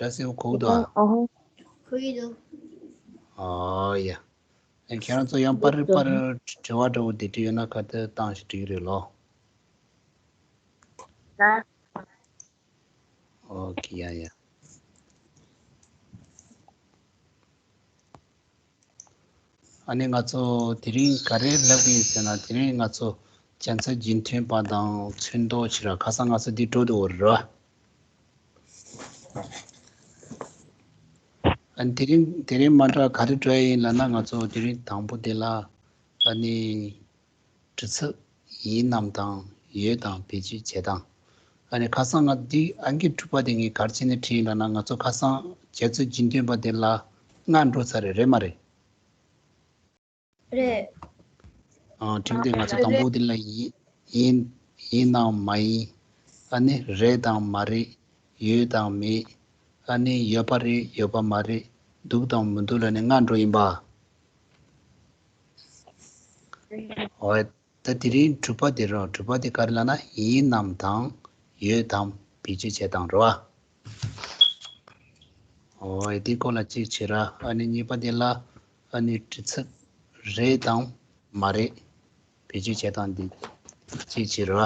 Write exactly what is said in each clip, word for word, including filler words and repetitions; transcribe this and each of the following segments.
ར་སེ་བོ་གོ་གི་འདུག་ཨ། ཨོ་ཧོ། གོ་གི་འདུག་ཨོ་ཡ། ཨ་ཁྱེད་རང་ཚོ་ཡང་པར་རིས་པར་དྲི་བ་འདྲ་བོ་དེ་འདྲ་ཡོད་ན་ག་དེ་བཏང་ཞིག་འགྲིག་གི་རེད་ལོ། ཨོ་ཁེ་ཡ་ཡ། ཨ་ནི་ང་ཚོ་དེ་རིང་ག་རེ་ལབ་ཀྱི་ཡིན་ཟེར་ན། དེ་རིང་ང་ཚོ་བྱ་ཚིག་རྒྱུན་མཐུད་པ་དང་ཚོན་མདོག་ཕྱེ་ར། ཁ་སང་ང་ཚོ་འདི་འགྲོ་འདུག་འོ་ར། ཨ་ནི་དེ་རིང་དེ་རིང་མ་འདྲ་ག་རེ་འགྲོ་ཡ་ཡིན་ལབ་ན། ང་ཚོ་དེ་རིང་དང་པོ་དེ་ལ་ཨ་ནི་དྲི་ཚིག་ཡིན་ནམ་དང་ཡོད་དམ་བེད་སྤྱོད་བྱེད་སྟངས། ཨ་ནི་ཁ་སང་ང་འདི་ཨང་ཀི་དྲུག་པ་དེ་ངས་ག་རེ་བྱས་ནས་བྲིས་ཡིན་ལབ་ན། ང་ཚོ་ཁ་སང་བྱ་ཚིག་རྒྱུན་མཐུད་པ་དེ་ལ་ལྔ་འགྲོ་ཚར་རེད། རེད་མ་རེད། རེད། ཨ་ཁྲིམས་དེ་ང་ཚོ་དང་པོ་དེ་ལ་ཡིན་ཡིན་ཡིན་དང་མ་ཡིན། ཨ་ནི་རེད་དང་མ་རེད། ཡོད་དང་མེད། ཨ་ནི་ཡོད་པ་རེད། ཡོད་པ་མ་རེད། འདུག་དང་མི་འདུག་ལབ་ནས་ལྔ་འགྲོ་ཡིན་པ། འོ་ད་དེ་རིང་དྲུག་པ་དེ་རོ། དྲུག་པ་དེ་ག་རེ་ལབ་ན། ཡིན་ནམ་དང་ཡོད་དམ་བེད་སྤྱོད་བྱེད་སྟངས་རོ། ཨ། འོ་ཡ། དེའི་སྐོར་ལ་གཅིག་བྱེད་ར། ཨ་ནི་གཉིས་པ་དེ་ལ་ཨ་ནི་དྲི་ཚིག་རེད་དང་མ་རེད་བེད་སྤྱོད་བྱེད་སྟངས་འདི་གཅིག་བྱེད་ར།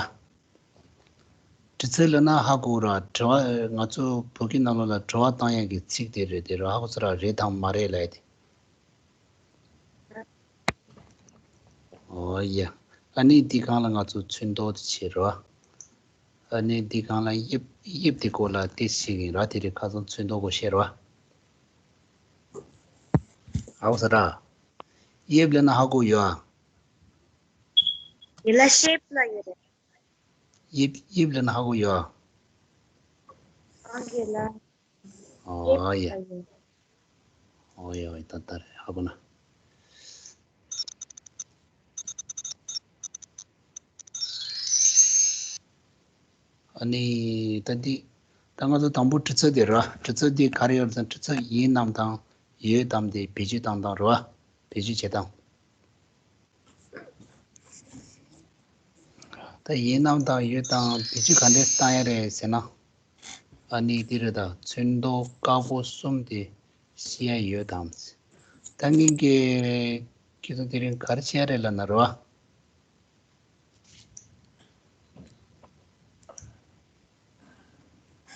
དྲི་ཚིག་ལབ་ན་ཧ་གོ་ར། དྲི་བ་ང་ཚོ་བོད་སྐད་ནང་ལོགས་ལ་དྲི་བ་བཏང་ཡག་གི་ཚིག་དེ་རེད། དེ་ར་ཧ་གོ་སོང་ར། རེད་དང་མ་རེད་ལབ་ཡ་དེ། འོ་ཡ། ཨ་ནི་འདི་སྒང་ལ་ང་ཚོ་ཚོན་མདོག་དེ་བྱེད་རོགས། ཨ་ནི་འདི་སྒང་ལ་དབྱིབས་དབྱིབས་དེ་སྐོར་ལ་ཏོག་ཙམ་ཞིག་ཡིན་ར། དེ་རིང་ཁ་སང་ཚོན་མདོག་གོ་བཤད་རོགས། ཨའོ་ས་ར། དབྱིབས་ལབ་ན་ཧ་གོ་ཡོད་ཨ། དེ་ལ་ཤེབ་ལ་ཡོད་རེད། དབྱིབས་དབྱིབས་ལབ་ན་ཧ་གོ་ཡོད་ཨ། ཨང་ཀི་ལ། ཨོ་ཡ། ཨོ་ཡ་ཨོ་ཡ། ད་ད་རེད་ཧ་གོ་ན། ཨ་ནི་ད་འདི་ད་ང་ཚོ་དང་པོ་དྲི་ཚིག་དེ་ར། དྲི་ཚིག་འདི་ག་རེ་ཡོད་ཟེར་ན། དྲི་ཚིག་ཡིན་ནམ་དང་ཡོད་དམ་དེ་བེད་སྤྱོད་བཏང་སྟངས་ར། བེད་སྤྱོད་བྱེད་སྟངས། ད་ཡིན་ནམ་དང་ཡོད་དམ་བེད་སྤྱོད་ག་འདྲས་བཏང་ཡ་རེད་ཟེར་ན། ཨ་ནི་འདི་རེད། ད་ཚོན་མདོག་དཀར་པོ་གསུམ་དེ་ཤེས་ཡ་ཡོད་དམ། ད་ངེད་ཀྱི་ཁྱེད་ཚོ་དེ་རིང་ག་རེ་བྱེད་ཡ་རེད་ལབ་ན་རོ།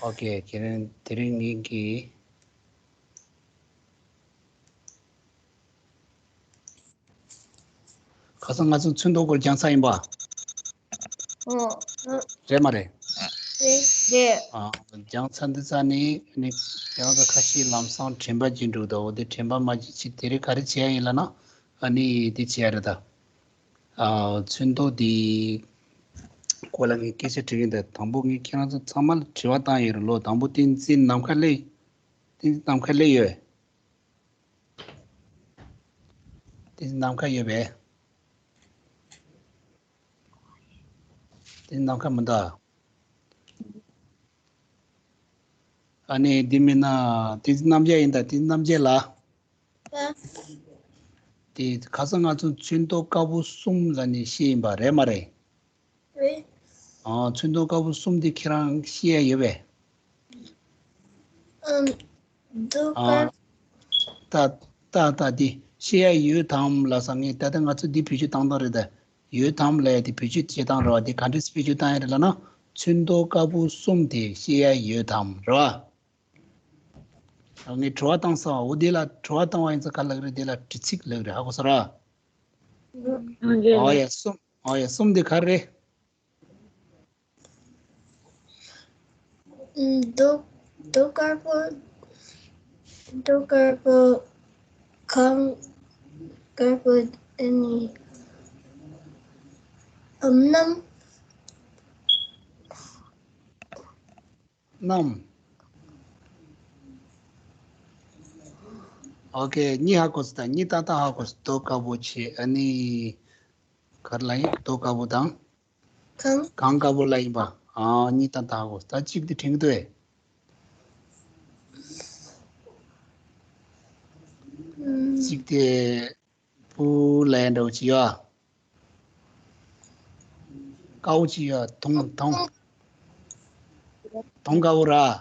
ཨོ་ཁེ། དེ་རིང་དེ་རིང་ངེད་ཀྱི་ཁ་སང་ང་ཚོ་ཚོན་མདོག་སྐོར་སྦྱངས་ཚར་ཡིན་པ། ཨོ། རེད་མ་རེད། རེད་རེད། ཨ། སྦྱངས་ཚར་འདི་ཚར་ནི་ནི་ཡང་ད་ཁ་ཤས་ལམ་སང་དྲན་པ་བརྗེད་འགྲོ་གི་འདུག་འོ་དེ་དྲན་པ་མ་བརྗེད་ཆེད་དེ་རིང་ག་རེ་བྱེད་ཡ་ཡིན་ལབ་ན། ཨ་ནི་འདི་བྱེད་ཡ་རེད་ད། ཨ། ཚོན་མདོག་འདི་སྐོར་ལ་ངས་སྐད་ཆ་དྲི་གི་ཡིན་ད། དང་པོ་ངས་ཁྱེད་རང་ཚོ་ཚང་མ་ལ་དྲི་བ་བཏང་ཡོད་རེད་ལོ། དང་པོ་བསྟན་འཛིན་ནམ་མཁའ་སླེབས། བསྟན་འཛིན་ནམ་མཁའ་སླེབས་ཡོད། བསྟན་འཛིན་ནམ་མཁའ་ཡོད་པས། བསྟན་འཛིན་ནམ་མཁའ་མི་འདུག་ཨ་ནི་འདི་མིན་ན་བསྟན་འཛིན་རྣམ་རྒྱལ་ཡིན་ད། བསྟན་འཛིན་རྣམ་རྒྱལ་ལགས། ཨ། དེ་ཁ་སང་ང་ཚོ་ཚོན་མདོག་དཀར་པོ་གསུམ་ལབ་ནས་བཤད་ཡིན་པ་རེད་མ་རེད། རེད། ཨ། ཚོན་མདོག་དཀར་པོ་གསུམ་དེ་ཁྱེད་རང་ཤེས་ཡ་ཡོད་པས། ཨམ། མདོག་ཨ། དཀར། ད་ད་ད་དེ་ཤེས་ཡ་ཡོད་དམ་ལབ་ས། ངས་ད་ལྟ་ང་ཚོ་འདི་བེད་སྤྱོད་བཏང་སྟངས་རེད་ད། ཡོད་དམ་ལབ་ཡ་དེ་བེད་སྤྱོད་བྱེད་སྟངས་རེད་བ། དེ་ག་འདྲས་བེད་སྤྱོད་བཏང་ཡ་རེད་ལབ་ན། ཚོན་མདོག་དཀར་པོ་གསུམ་དེ་ཤེས་ཡ་ཡོད་དམ་རེད་བ། ངས་དྲི་བ་བཏང་ས། འོ་དེ་ལ་དྲི་བ་བཏང་བ་ཡིན་ཙང་ག་ལབ་རེད། དེ་ལ་དྲི་ཚིག་ལབ་རེད། ཧ་གོ་སོང་ར། ཨང་ཀི་ལགས། ཨོ་ཡ་གསུམ། ཨོ་ཡ་གསུམ་དེ་ག་རེ་རེད། མདོག་མདོག་དཀར་པོ། མདོག་དཀར་པོ། གངས་དཀར་པོ། ཨ་ནི་ཨམ། གནམ། གནམ། ཨོ་ཁེ། གཉིས་ཧ་གོ་སོང་ད། གཉིས་ཏག་ཏག་ཧ་གོ་སོང་། མདོག་དཀར་པོ་བྱས། ཨ་ནི་ག་རེ་ལབ་ཡིན། མདོག་དཀར་པོ་དང་། གངས། གངས་དཀར་པོ་ལབ་ཡིན་པ། ཨ། གཉིས་ཏག་ཏག་གོ། ད་གཅིག་དེ་དྲན་གྱི་འདུག་ཨེ། ཨུམ། གཅིག་དེ་སྤུ་ལ་ཡ་འདྲ་བོ་ཅིག་ཡོད་ཨ། དཀར་པོ་ཅིག་ཡོད་ཨ། དུང་དུང་། དུང་དཀར་པོ་ར། ཨུ།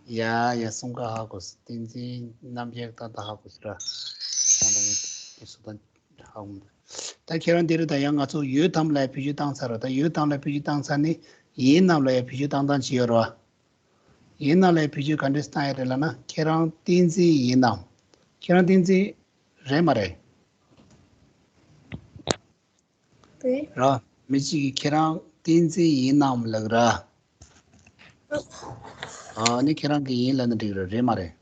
ཡ་ཡ་གསུང་ཁ་ཧ་གོ་སོང་། བསྟན་འཛིན་རྣམ་རྒྱལ་ཏག་ཏག་ཧ་གོ་སོང་ར། ད་ང་ཚོ་ཡོད་དམ་ལ་བེད་སྤྱོད་བཏང་ཚར་ར། ད་ཡོད་དམ་ལ་བེད་སྤྱོད་བཏང་ཚར་ནས་ཡིན་ནམ་ལ་ཡ་བེད་སྤྱོད་བཏང་སྟངས་ཅིག་ཡོད་ར། ཡིན་ནམ་ལ་ཡ་བེད་སྤྱོད་ག་འདྲས་བཏང་ཡ་རེད་ལབ་ན། ཁྱེད་རང་བསྟན་འཛིན་ཡིན་ནམ། ཁྱེད་རང་བསྟན་འཛིན་རེད་མ་རེད། རེད། ར། མི་གཅིག་གིས་ཁྱེད་རང་བསྟན་འཛིན་ཡིན་ནམ་ལབ་ར། ཨ་ནི་ཁྱེད་རང་གིས་ཡིན་ལབ་ན་འགྲིག་རེད། རེད་མ་རེད།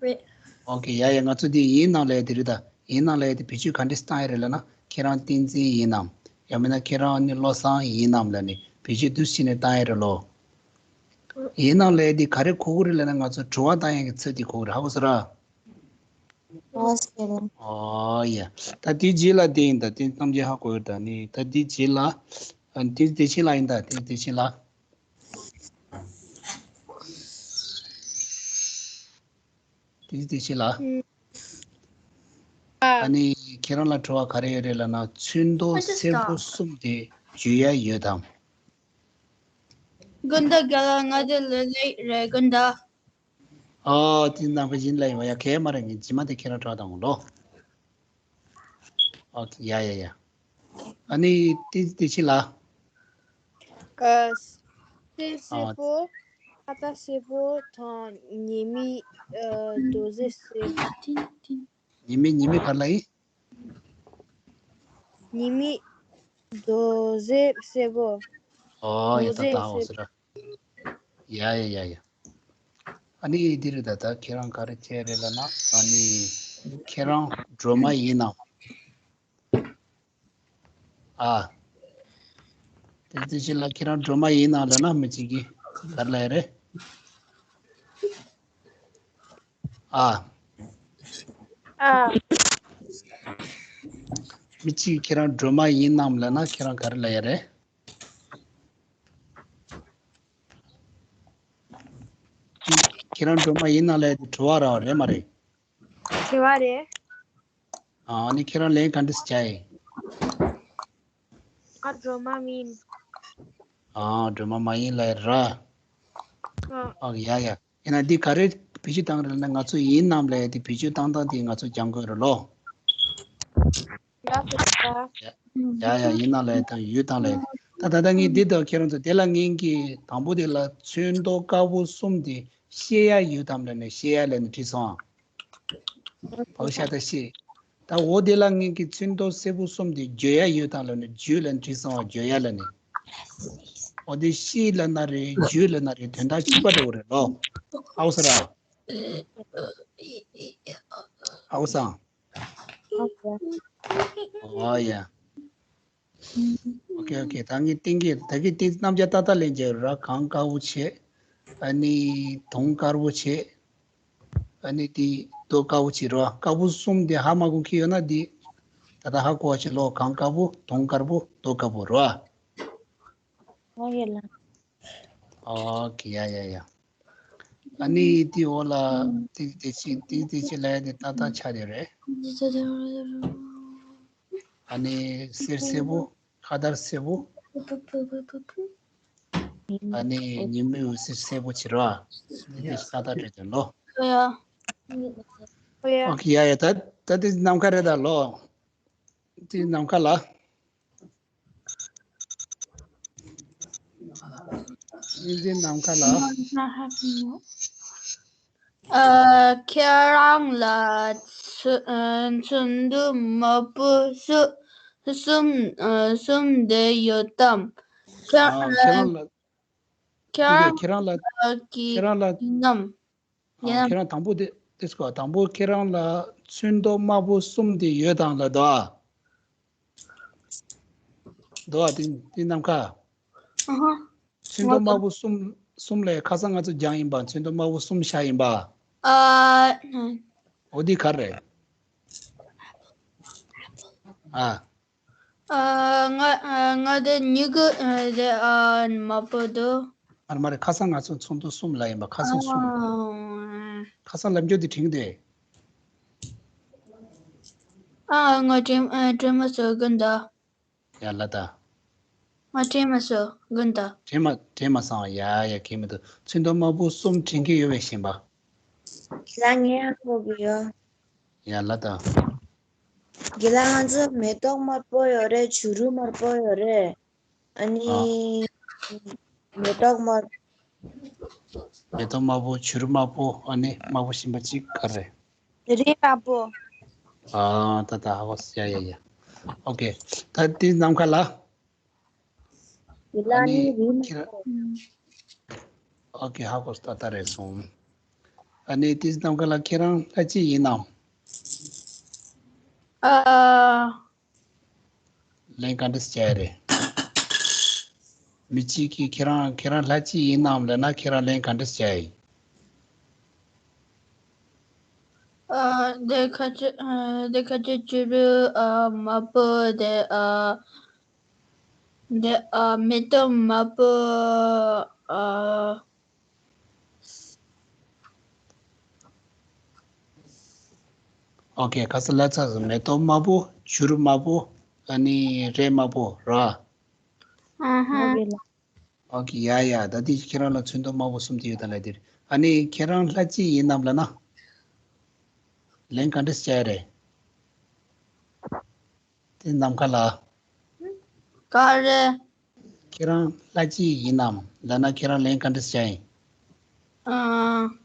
རེད། ཨོ་ཀེ། ཡ་ཡ། ང་ཚོ་འདི་ཡིན་ནམ་ལབ་ཡ་དེ་རེད་ད། ཡིན་ནམ་ལབ་ཡ་དེ་བེད་སྤྱོད་ག་འདྲས་བཏང་ཡ་རེད་ལབ་ན། ཁྱེད་རང་བསྟན་འཛིན་ཡིན་ནམ། ཡང་མིན་ན་ཁྱེད་རང་ནི་བློ་བཟང་ཡིན་ནམ་ལབ་ནས་བེད་སྤྱོད་འདི་བྱས་ནས་བཏང་ཡ་རེད་ལོ། ཡིན་ནམ་ལབ་ཡ་དེ་ག་རེ་གོ་གི་རེད་ལབ་ན། ང་ཚོ་དྲི་བ་བཏང་ཡ་གི་ཚུལ་དེ་གོ་གི་རེད། ཧ་གོ་སོང་ར། ཨོ་ཡ། ད་དེའི་རྗེས་ལ་དེ་ཡིན་ད། དེ་རྣམ་འགྱེད་ཧ་གོ་ཡོད་ད། ནི་ད་དེའི་རྗེས་ལ། ཨ། དེ་དེ་ཕྱི་ལ་ཡིན་ད། དེ་དེ་ཕྱི་ལ། དེ་དེ་ཕྱི་ལ། ཨ་ནི་ཁྱེད་རང་ལ་དྲི་བ་ག་རེ་ཡོད་རེད་ལབ་ན། ཚོན་མདོག་སེར་པོ་གསུམ་དེ་བརྗོད་ཡ་ཡོད་དམ། དགོན་བདག་རྒན་ལགས། ང་དེ་ལས་ལེགས་རེད་དགོན་བདག། ཨ། དེ་ནམ་མཁའ་ཡིན་ལ་ཡིན་པ། ཡ་གལ་མ་རེད། ངས་རྗེས་མ་དེ་ཁྱེད་རང་དྲི་བ་དང་ལོ། ཨོ་ཡ་ཡ་ཡ། ཨ་ནི་དེ་དེ་ཕྱི་ལ། ཨ། གསེར་སེར་པོ། ཁ་ཏ་སེར་པོ་དང་ཉི་མའི། ཨ། རྡོ་རྗེ་སེར་པོ། ཉི་མའི་ཉི་མའི་ག་རེ་ལབ་ཡིན། ཉི་མའི་རྡོ་རྗེ་སེར་པོ། ཨོ་ཡ། ད་ད་ཧ་གོ་སོང་ར། ཡ་ཡ་ཡ་ཡ། ཨ་ནི་འདི་རེད་ད། ད་ཁྱེད་རང་ག་རེ་བྱས་རེད་ལབ་ན། ཨ་ནི་ཁྱེད་རང་སྒྲོལ་མ་ཡིན་ནམ། ཨ། དེ་དེ་ཕྱི་ལ་ཁྱེད་རང་སྒྲོལ་མ་ཡིན་ནམ་ལབ་ན། མི་གཅིག་གིས་ག་རེ་ལབ་ཡ་རེད། ཨ། ཨ། མི་གཅིག་གིས་ཁྱེད་རང་སྒྲོལ་མ་ཡིན་ནམ་ལབ་ན། ཁྱེད་རང་ག་རེ་ལབ་ཡ་རེད། ཁྱེད་རང་སྒྲོལ་མ་ཡིན་ནམ་ལབ་ཡ་དེ་དྲི་བ་ར་རེད་མ་རེད། དྲི་བ་རེད། ཨ་ནི་ཁྱེད་རང་ལན་ག་འདྲས་བྱ་ཡི། ང་སྒྲོལ་མ་མིན། ཨ། སྒྲོལ་མ་མ་ཡིན་ལབ་ཡ་ར། ཨ། ཨ་ཡ་ཡ། ཡིན་ན་འདི་ག་རེ་བེད་སྤྱོད་བཏང་རེད་ན། ང་ཚོ་ཡིན་ནམ་ལབ་ཡ་དེ་བེད་སྤྱོད་བཏང་སྟངས་དེ་ང་ཚོ་སྦྱང་དགོས་རེད་ལོ། ཡ་ཡ་ཡ། ཡིན་ནམ་ལབ་ཡ་དང་ཡོད་དམ་ལབ་ཡ། ད་ད་ལྟ་ངས་འདི་དང་ཁྱེད་རང་ཚོ་དེ་ལ་ངས་ཀྱི་དང་པོ་དེ་ལ་ཚོན་མདོག་དཀར་པོ་གསུམ་དེ་ཤེས་ཡ་ཡོད་དམ་ལབ་ནས། ཤེས་ཡ་ལབ་ནས་དྲིས་སོང་ཨ། བག་ཆགས་ད་ཤེས། ད་འོ་དེ་ལ་ངས་ཀྱི་ཚོན་མདོག་སེར་པོ་གསུམ་དེ་བརྗོད་ཡ་ཡོད་དམ་ལབ་ནས། བརྗོད་ལབ་ནས་དྲིས་སོང་ཨ། བརྗོད་ཡ་ལབ་ནས། འོ་དེ་ཤེས་ལབ་ན་རེད། བརྗོད་ལབ་ན་རེད། དོན་དག་གཅིག་པ་འདྲ་བོ་རེད་ལོ། ཨའོ་ས་ར། ཨའོ་སང་། ཨོ་ཡ། ཨོ་ཀེ་ཨོ་ཀེ། ད་ངས་ཏིང་གི་ད་གི་ཏིང་རྣམ་རྒྱལ་ཏག་ཏག་ལེན་རྒྱུ་ར། གངས་དཀར་པོ་བྱས། ཨ་ནི་དུང་དཀར་པོ་བྱས། ཨ་ནི་དེ་རྡོ་དཀར་པོ་བྱས་ར། དཀར་པོ་གསུམ་དེ་ཧ་མ་གོ་མཁན་ཡོད་ན་དེ་ད་ལྟ་ཧ་གོ་བ་བྱེད་ལོ། གངས་དཀར་པོ། དུང་དཀར་པོ། རྡོ་དཀར་པོ་ར། ཨོ་ཡ་ལ། ཨོ་ཀེ། ཡ་ཡ་ཡ། ཨ་ནི་དེ་འོག་ལ་དེ་དེ་ཕྱི་དེ་དེ་ཕྱི་ལ་ཡ་དེ་ཏག་ཏག་ཆགས་དེ་རེད། ཨ་ནི་གསེར་སེར་པོ། ཁ་དར་སེར་པོ། ཨ་ནི་ཉི་མའི་འོད་ཟེར་སེར་པོ་བྱེད་རོགས། འདི་འདི་ཤ་སྟག་རེད་དོན་ལོ། ཨོ་ཡ། ཨོ་ཡ། ཨོ་ཁེ། ཡ་ཡ། ད་ད་འདི་ནམ་མཁའ་རེད་ད་ལོ། འདི་ནམ་མཁའ་ལ། འདི་ནམ་མཁའ་ལ། ཨ། ཁྱེད་རང་ལ་ཚོ་ཨ་ཚོན་མདོག་དམར་པོ་སུ་གསུམ་ཨ་གསུམ་དེ་ཡོད་དམ། ཁྱེད་ཨ་ཁྱེད་རང་ལ། ཁྱེད་རང་ཁྱེད་རང་ལ། ཨ་གི་ཁྱེད་རང་ལ། ཡིན་ནམ། ཨ་ཡིན་ནམ། ཁྱེད་རང་དང་པོ་དེ་དེ་སྐོར། དང་པོ་ཁྱེད་རང་ལ་ཚོན་མདོག་དམར་པོ་གསུམ་དེ་ཡོད་དམ་ལབ་དོ། དོ་ཨ། དེ་དེ་ནམ་མཁའ། ཨ་ཧ། ཚོན་མདོག་དམར་པོ་གསུམ་གསུམ་ལས་ཁ་སང་ང་ཚོ་སྦྱངས་ཡིན་པ། ཚོན་མདོག་དམར་པོ་གསུམ་བཞག་ཡིན་པ། ཨ། འོ་འདི་ག་རེ་རེད། ཨ། ཨ། ང་ཨ་ང་དེ་མྱི་གུ་ཨ་དེ་ཨ་དམར་པོ་འདུག་ཨ་མ་རེད། ཁ་སང་ང་ཚོ་ཚོན་མདོག་གསུམ་ལབ་ཡིན་པ། ཁ་སང་གསུམ། ཨ། ཁ་སང་ལབ་རྒྱུ་དེ་དྲན་གི་འདུག་ཨ། ང་དྲན་ཨ་དྲན་མ་སོང་གི་འདུག་ཡ་ལ་ད། ཨ་དྲན་མ་སོང་། དགོངས་དག། དྲན་མ་དྲན་མ་སོང་། ཡ་ཡ། གལ་མི་འདུག། ཚོན་མདོག་དམར་པོ་གསུམ་དྲན་གྱི་ཡོད་པས་གཞན་པ། ལ་ངས་ཧ་གོ་གི་ཡོད། ཡ་ལ་ད། དགེ་ལགས། ང་ཚོ་མེ་ཏོག་དམར་པོ་ཡོད་རེད། བྱུ་རུ་དམར་པོ་ཡོད་རེད། ཨ་ནི། ཨ། མེ་ཏོག་དམར། མེ་ཏོག་དམར་པོ། བྱུ་རུ་དམར་པོ། ཨ་ནི་དམར་པོ་གཞན་པ་གཅིག་ག་རེ། རི་དམར་པོ། ཨ་ད་ད་ཧ་གོ། ཡ་ཡ་ཡ། ཨོ་ཀེ། ད་དེ་ནམ་མཁའ་ལ། དེ་ལ་ཨ་ནི་ནི་རི་ཁྱེད་རང་། ཨོ་ཀེ། ཧ་གོ། ད་ད་རེད་སོང་། ཨ་ནི་དེ་ནམ་མཁའ་ལ་ཁྱེད་རང་ལྷ་ཅིག་ཡིན་ནམ། ཨ། ལན་ག་འདྲ་བྱས་རེད། མི་གཅིག་གིས་ཁྱེད་རང་ཁྱེད་རང་ལྷ་ཅིག་ཡིན་ནམ་ལབ་ན་ཁྱེད་རང་ལན་ག་འདྲ་བྱས་ཡིན། ཨ། དེ་ཁ་ཅིག་ཨ། དེ་ཁ་ཅིག་བྱུ་རུ་ཨ། དམར་པོ་དེ་ཨ། དེ་ཨ། མེ་ཏོག་དམར་པོ་ཨ། ཨོ་ཀེ། ཁ་སང་ལབ་ཚར་སོང་། མེ་ཏོག་དམར་པོ། བྱུ་རུ་དམར་པོ། ཨ་ནི་རས་དམར་པོ་ར། ཨ་ཧ། ཨོ་ཀེ། ཡ་ཡ། ད་དེ་ཁྱེད་རང་ལ་ཚོན་མདོག་དམར་པོ་གསུམ་དེ་ཡོད་ད་ལབ་དེ་རེད། ཨ་ནི་ཁྱེད་རང་ལྷ་ཅིག་ཡིན་ནམ་ལབ་ན། ལན་ག་འདྲ་བྱས་རེད། དེ་ནམ་མཁའ་ལ། ག་རེ། ཁྱེད་རང་ལྷ་ཅིག་ཡིན་ནམ་ལབ་ན་ཁྱེད་རང་ལན་ག་འདྲ་བྱས་ཡིན། ཨ།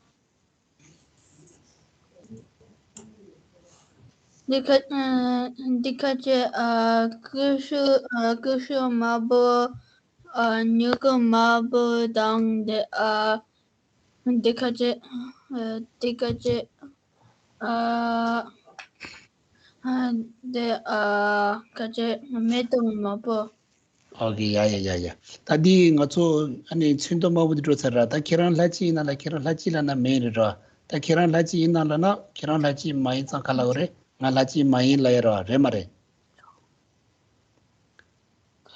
འདི་ཁ་ཨ། འདི་ཁ་ཅིག་ཨ། ཀུ་ཤུ་ཨ། ཀུ་ཤུ་དམར་པོ་ཨ། མྱུ་གུ་དམར་པོ་དང་དེ་ཨ། འདི་ཁ་ཅིག་ཨ། འདི་ཁ་ཅིག་ཨ། ཨ། འདི་ཨ། ཁ་ཅིག་མེ་ཏོག་དམར་པོ། ཨོ་ཀེ། ཡ་ཡ་ཡ་ཡ། ད་འདི་ང་ཚོ་ཨ་ནི་ཚོན་མདོག་དམར་པོ་འདི་འགྲོ་ཚར་ར། ད་ཁྱེད་རང་ལྷ་ཅིག་ཡིན་ན་ལ་ཁྱེད་རང་ལྷ་ཅིག་ལབ་ན་མེན་རེད་ར། ད་ཁྱེད་རང་ལྷ་ཅིག་ཡིན་ན་ལབ་ན་ཁྱེད་རང་ལྷ་ཅིག་མ་ཡིན་ཙང་ག་ལབ་དགོས་རེད། ང་ལྷ་ཅིག་མ་ཡིན་ལབ་ཡ་ར། རེད་མ་རེད།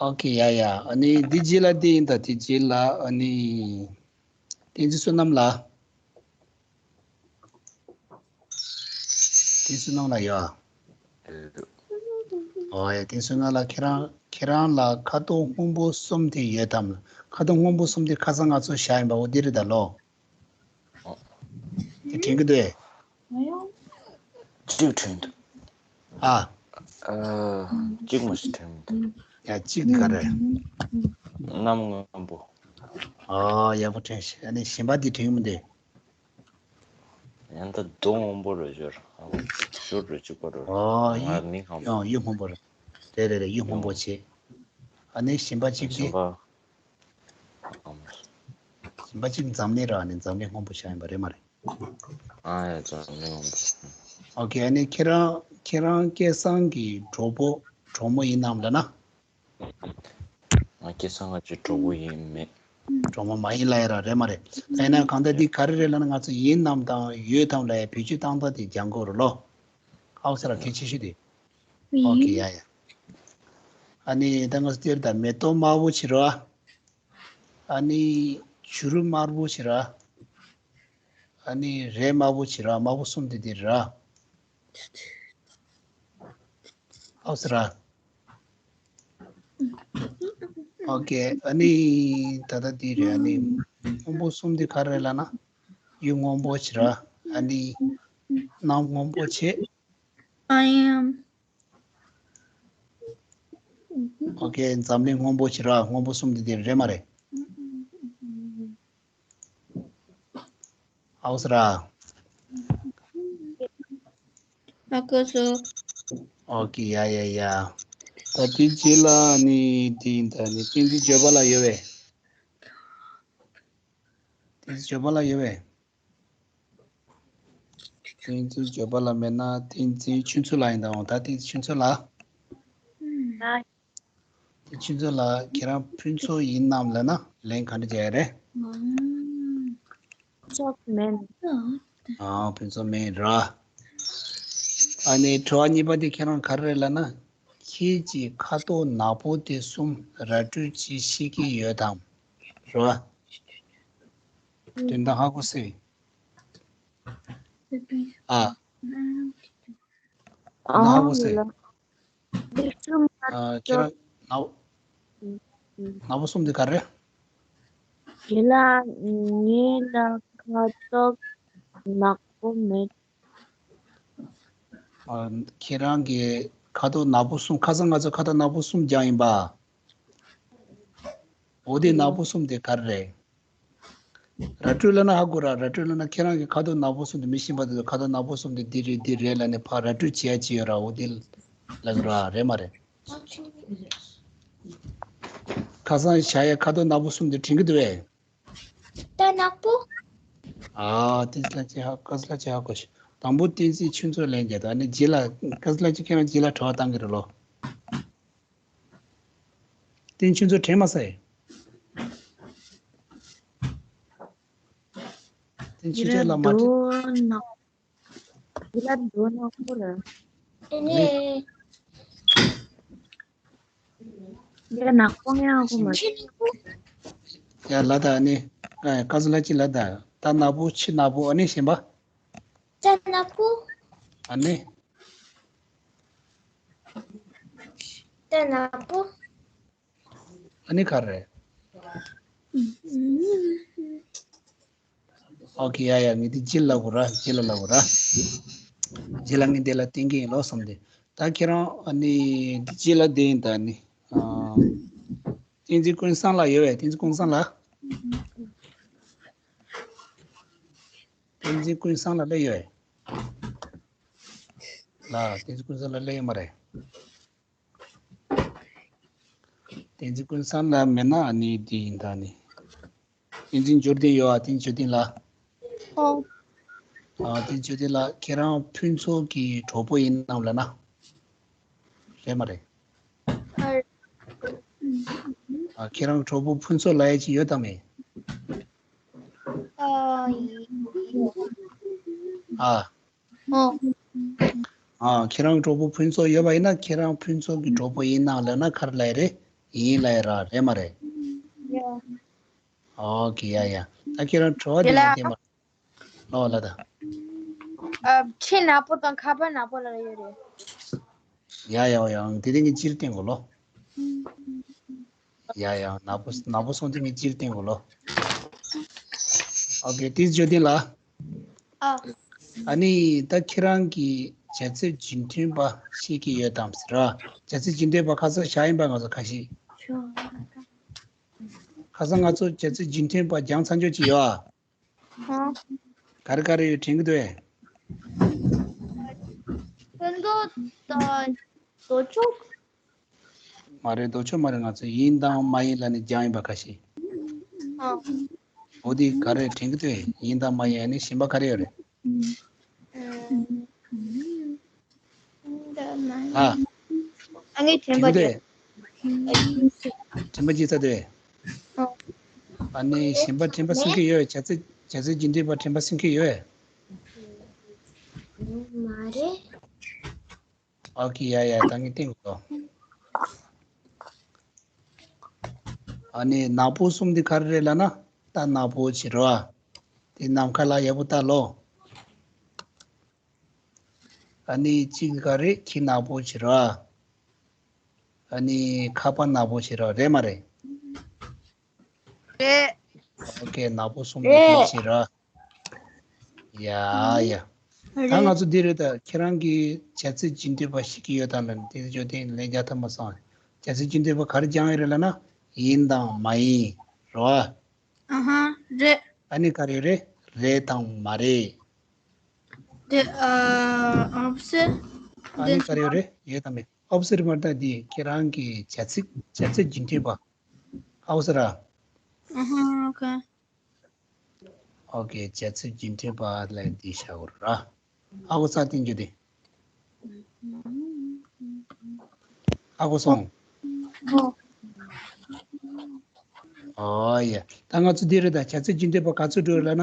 ཨོ་ཀེ། ཡ་ཡ། ཨ་ནི་འདི་རྗེས་ལ་འདི་ཡིན། ད་འདི་རྗེས་ལ་ཨ་ནི་བསྟན་འཛིན་བསོད་ནམས་ལགས། བསྟན་འཛིན་བསོད་ནམས་ལགས་ཡོད་ཨ། ཨོ་ཡ། བསྟན་འཛིན་བསོད་ནམས་ལགས། ཁྱེད་རང་ཁྱེད་རང་ལ་ཁ་དོག་སྔོན་པོ་གསུམ་དེ་ཡོད་དམ། ཁ་དོག་སྔོན་པོ་གསུམ་དེ་ཁ་སང་ང་ཚོ་བཞག་ཡིན་པ་འོ་དེ་རེད་ད་ལོ། དེ་དྲན་གྱི་འདུག་ཨེ། གཅིག་དྲན་འདུག། ཨ། ཨ། གཅིག་མ་ཞིག་དྲན་མི་འདུག། ཡ། གཅིག་དེ་ག་རེ། གནམ་སྔོན་པོ། ཨ། ཡག་པོ་དྲན་ཤག། ཨ་ནི་གཞན་པ་དེ་དྲན་གྱི་མི་འདུག། ཡང་ད་རྡོ་སྔོན་པོ་རེད་ཤག། ཨ། ཤུར་རེད་གཅིག་པ་རེད། ཨ། ང་གཡུ་མི་ཧ་གོ། ཡང་གཡུ་སྔོན་པོ་རེད། རེད་རེད་རེད། གཡུ་སྔོན་པོ་བྱས། ཨ་ནི་གཞན་པ་གཅིག་དེ། གཞན་པ། གཞན་པ་གཅིག་འཛམ་གླིང་ར། ཨ་ནི་འཛམ་གླིང་སྔོན་པོ་ཆགས་ཡིན་པ་རེད་མ་རེད། ཨ་ཡ། འཛམ་གླིང་སྔོན་པོ། ཨོ་ཀེ། ཨ་ནི་ཁྱེད་རང་ཁྱེད་རང་སྐལ་བཟང་གི་གྲོགས་པོ་གྲོགས་མོ་ཡིན་ནམ་ལབ་ན། ང་སྐལ་བཟང་ང་ཚོའི་གྲོགས་པོ་ཡིན་མེད། གྲོགས་མོ་མ་ཡིན་ལབ་ཡ་ར། རེད་མ་རེད། ད་ཡིན་ན་གང་ལྟར་འདི་ག་རེ་རེད་ལབ་ན་ང་ཚོ་ཡིན་ནམ་དང་ཡོད་དམ་ལབ་ཡ་བེད་སྤྱོད་བཏང་སྟངས་དེ་སྦྱང་དགོས་རེད་ལོ། ཨའོ་ས་ར་གལ་ཆེ་ཤོས་དེ། ཨོ་ཀེ། ཡ་ཡ། ཨ་ནི་ད་ང་ཚོ་དེར་ད་མེ་ཏོག་དམར་པོ་བྱེད་རོགས། ཨ་ནི་བྱུ་རུ་དམར་པོ་བྱེད་ར། ཨ་ནི་རས་དམར་པོ་བྱེད་ར། དམར་པོ་གསུམ་དེ་དེ་ར། ཨའོ་ས་ར། ཨོ་ཀེ། ཨ་ནི་ད་ལྟ་འདི་རེད། ཨ་ནི་སྔོན་པོ་གསུམ་འདི་ག་རེ་ལབ་ན། གཡུ་སྔོན་པོ་བྱེད་ར། ཨ་ནི་གནམ་སྔོན་པོ་བྱེད། I am། ཨོ་ཀེ། འཛམ་གླིང་སྔོན་པོ་བྱེད་ར། སྔོན་པོ་གསུམ་འདི་འདི་རེད་མ་རེད། ཨའོ་ས་ར། ཨ་ཁུ་སུ། ཨོ་ཀེ། ཡ་ཡ་ཡ། ད་དེ་རྗེས་ལ་ནི་དེ་ཡིན། ད་ནི་བསྟན་འཛིན་བརྗོད་པ་ལ་ཡོད་པས། བསྟན་འཛིན་བརྗོད་པ་ལ་ཡོད་པས། བསྟན་འཛིན་བརྗོད་པ་ལ་མེད་ན་བསྟན་འཛིན་ཆོས་མཚོ་ལ་ཡིན་ད་འོང་། ད་བསྟན་འཛིན་ཆོས་མཚོ་ལ། ཨ། དེ་ཆུ་ཚོད་ལ་ཁྱེད་རང་ཕུན་ཚོགས་ཡིན་ནམ་ལབ་ན་ལན་ག་འདྲ་རྒྱག་ཡ་རེད། ཕུན་ཚོགས་མིན། ཨ། ཕུན་ཚོགས་མིན་ར། ཨ་ནི་དྲི་བ་གཉིས་པ་དེ་ཁྱེད་རང་ག་རེ་རེད་ལབ་ན། ཁྱེད་ཀྱིས་ཁ་དོག་ནག་པོ་དེ་གསུམ་ར་སྤྲོད་ཅིག་ཤེས་ཀྱི་ཡོད་དམ། རེད་བ། དོན་དག་ཧ་གོ་སྲིད། ཨ། ཨ། ནག་པོ་ཟེར། ཨ། ཁྱེད་རང་ནག། ནག་པོ་གསུམ་དེ་ག་རེ། དེ་ལ་ངེད་ལ་ཁ་དོག་ནག་པོ་མེད། ཨ། ཁྱེད་རང་གི་ཁ་དོག་ནག་པོ་གསུམ། ཁ་སང་ང་ཚོ་ཁ་དོག་ནག་པོ་གསུམ་སྦྱངས་ཡིན་པ། འོ་དེ་ནག་པོ་གསུམ་དེ་ག་རེ་རེད། ར་སྤྲོད་ལབ་ན་ཧ་གོ་ར། ར་སྤྲོད་ལབ་ན་ཁྱེད་རང་གི་ཁ་དོག་ནག་པོ་གསུམ་དེ། མི་གཞན་པ་དེ་ཚོ་ཁ་དོག་ནག་པོ་གསུམ་དེ་འདི་རེད་འདི་རེད་ལབ་ནས་ཕར་ར་སྤྲོད་བྱེད་ཡ་ཅིག་ཡོད་ར། འོ་དེ་ལབ་ར། རེད་མ་རེད། ཁ་སང་བཞག་ཡ་ཁ་དོག་ནག་པོ་གསུམ་དེ་དྲན་གྱི་འདུག་གས། ད་ནག་པོ། ཨ། བསྟན་འཛིན་ལགས་ཀྱིས་ཧ། བཀའ་ཟུར་ལགས་ཀྱིས་ཧ་གོ་ཤག་དང་པོ་བསྟན་འཛིན་ཆོས་མཚོ་ལན་རྒྱག་དང་། ཨ་ནི་རྗེས་ལ། བཀའ་ཟུར་ལགས་ཀྱིས་ཁྱེད་རང་རྗེས་ལ་དྲི་བ་བཏང་གི་རེད་ལོ། བསྟན་འཛིན་ཆོས་མཚོ་དྲན་མ་སོང་ཨེ། བསྟན་འཛིན་ཆོས་མཚོ་ལ་མ་དྲན། འདི་ལ་འདོད་ནག་པོ་རེད། ཨེ་ནས། འདི་ལ་ནག་པོ་ཡང་ཧ་གོ་མ། ཡ་ལ་ད་ཨ་ནི། ཨ། བཀའ་ཟུར་ལགས་ཀྱིས་ལ་ད། ད་ནག་པོ་ཕྱི་ནག་པོ། ཨ་ནི་གཞན་པ། ད་ནག་པོ། ཨ་ནི། ད་ནག་པོ། ཨ་ནི་ག་རེ། ཨོ་ཁེ། ཡ་ཡ། ངས་འདི་རྗེས་ལ་ལབ་དགོས་ར། རྗེས་ལ་ལབ་དགོས་ར། རྗེས་ལ་ངས་འདི་ལ་བསྟན་གྱི་ཡིན་ལོ་བསམ་སྟེ། ད་ཁྱེད་རང་ཨ་ནི་འདི་རྗེས་ལ་འདི་ཡིན་ད། ཨ་ནི། ཨ། བསྟན་འཛིན་ཀུན་བཟང་ལགས་ཡོད་པས། བསྟན་འཛིན་ཀུན་བཟང་ལགས། བསྟན་འཛིན་ཀུན་བཟང་ལགས་སླེབས་ཡོད་པས། ལགས། བསྟན་འཛིན་ཀུན་བཟང་ལགས་སླེབས་ཡོད་མ་རེད། བསྟན་འཛིན་ཀུན་བཟང་ལགས་མེད་ན་ཨ་ནི་འདི་ཡིན་ད། ཨ་ནི། བསྟན་འཛིན་འབྱོར་ལྡན་ཡོད་ཨ། བསྟན་འཛིན་འབྱོར་ལྡན་ལགས། ཨོ། ཨ། བསྟན་འཛིན་འབྱོར་ལྡན་ལགས། ཁྱེད་རང་ཕུན་ཚོགས་ཀྱི་གྲོགས་པོ་ཡིན་ནམ་ལབ་ན། རེད་མ་རེད། ཨ། ཨ། ཁྱེད་རང་གྲོགས་པོ་ཕུན་ཚོགས་ལབ་ཡ་ཅིག་ཡོད་དམ་མེད། ཨ། ཡིན། ཨ། ཨོ། ཨ། ཁྱེད་རང་གྲོགས་པོ་ཕུན་ཚོགས་ཡོད་པ་ཡིན་ན། ཁྱེད་རང་ཕུན་ཚོགས་ཀྱི་གྲོགས་པོ་ཡིན་ནམ་ལབ་ན་ག་རེ་ལབ་ཡ་རེད། ཡིན་ལབ་ཡ་ར། རེད་མ་རེད། ཡ། ཨོ་ཁེ། ཡ་ཡ། ད་ཁྱེད་རང་དྲི་བ་དེ་ལ་ཡང་བསྟན་པ། ཨོ་ལ་ད། ཨ། ཕྱི་ནག་པོ་དང་ཁ་པར་ནག་པོ་ལ་ཡོད་རེད། ཡ་ཡ་ཡ། དེ་རིང་གི་སྤྱིར་བསྟན་དགོས་ལོ། ཡ་ཡ། ནག་པོ་ནག་པོ་སོང་དེ་ངས་སྤྱིར་བསྟན་དགོས་ལོ། ཨོ་ཁེ། བསྟན་འཛིན་འབྱོར་ལྡན་ལགས། ཨ། ཨ་ནི་ད་ཁྱེད་རང་གིས་བྱ་ཚིག་རྒྱུན་མཐུད་པ་ཤེས་ཀྱི་ཡོད་དམ་ཟེར་ར། བྱ་ཚིག་རྒྱུན་མཐུད་པ་ཁ་སང་བཞག་ཡིན་པ་ང་ཚོ་ཁ་ཤས། ཁ་སང་ང་ཚོ་བྱ་ཚིག་རྒྱུན་མཐུད་པ་སྦྱངས་ཚར་ཆོག་ཅིག་ཡོད་ཨ། ཧ། ག་རེ་ག་རེ་ཡོད་དྲན་གྱི་འདུག་ཨེ། ཕན་ཐོགས་དང་ལྡོག་ཕྱོགས། མ་རེད། ལྡོག་ཕྱོགས་མ་རེད། ང་ཚོ་ཡིན་དང་མ་ཡིན་ལབ་ནས་སྦྱངས་ཡིན་པ་ཁ་ཤས། ཨ། འོ་དེ་ག་རེ་དྲན་གྱི་འདུག་ཨེ། ཡིན་དང་མ་ཡིན། ཨ་ནི་གཞན་པ་ག་རེ་ཡོད་རེད། ཨ། ཨ། ཨ་ངས་དྲན་པ་དྲན་གྱི་འདུག་ཨེ། དྲན་པ་བརྗེད་ཚར་འདུག་ཨེ། ཨ། ཨ་ནི་གཞན་པ་དྲན་པ་སེམས་ཀྱི་ཡོད། བྱ་ཚིག་བྱ་ཚིག་རྒྱུན་མཐུད་པ་དྲན་པ་སེམས་ཀྱི་ཡོད། མ་རེད། ཨོ་ཁེ། ཡ་ཡ། ད་ངས་བསྟན་དགོས། ཨ་ནི་ནག་པོ་གསུམ་འདི་ག་རེ་རེད་ལབ་ན། ད་ནག་པོ་བྱེད་རོགས། དེ་ནམ་མཁའ་ལ་ཡག་པོ་ལྟ་ལོ། ཨ་ནི་གཅིག་ག་རེ། ཁྱི་ནག་པོ་བྱེད་རོགས། ཨ་ནི་ཁ་པར་ནག་པོ་བྱེད་རོགས། རེད་མ་རེད། རེད། ཨོ་ཁེ། ནག་པོ་གསུམ་འདི་རེད། བྱེད་རོགས། ཡ་ཡ། ད་རེད། ང་ཚོ་འདི་རེད། ད་ཁྱེད་རང་གིས་བྱ་ཚིག་རྒྱུན་མཐུད་པ་ཤེས་ཀྱི་ཡོད་དམ་ལབ་ནས། དེ་ཚོ་དེ་ལན་རྒྱག་ཐུབ་མ་སོང་། བྱ་ཚིག་རྒྱུན་མཐུད་པ་ག་རེ་སྦྱངས་ཡོད་རེད་ལབ་ན། ཡིན་དང་མ་ཡིན། རེད་བ། ཨ་ཧ། རེད། ཨ་ནི་ག་རེ་རེད། རེད་དང་མ་རེད། དེ། ཨ། ཨོ་སི། ཨ་ནི་ག་རེ་རེད། ཡོད་དམ་མེད། ཨོ་སི་རེད་མ་རེད། ད་འདི་ཁྱེད་རང་གི་བྱ་ཚིག་བྱ་ཚིག་རྒྱུན་མཐུད་པ། ཨོ་སི་ར། ཨ་ཧ། ཨོ་ཁེ། ཨོ་ཁེ། བྱ་ཚིག་རྒྱུན་མཐུད་པ་ལ་འདི་བྱ་དགོས་ར། ཨ་ཁུ་ས་བསྟན་རྒྱུ་དེ། ཨ་ཁུ་སོང་། ཨོ། ཨོ་ཡ། ད་ང་ཚོ་འདི་རེད། ད་བྱ་ཚིག་རྒྱུན་མཐུད་པ་ག་ཚོད་འགྲོ་ལབ་ན།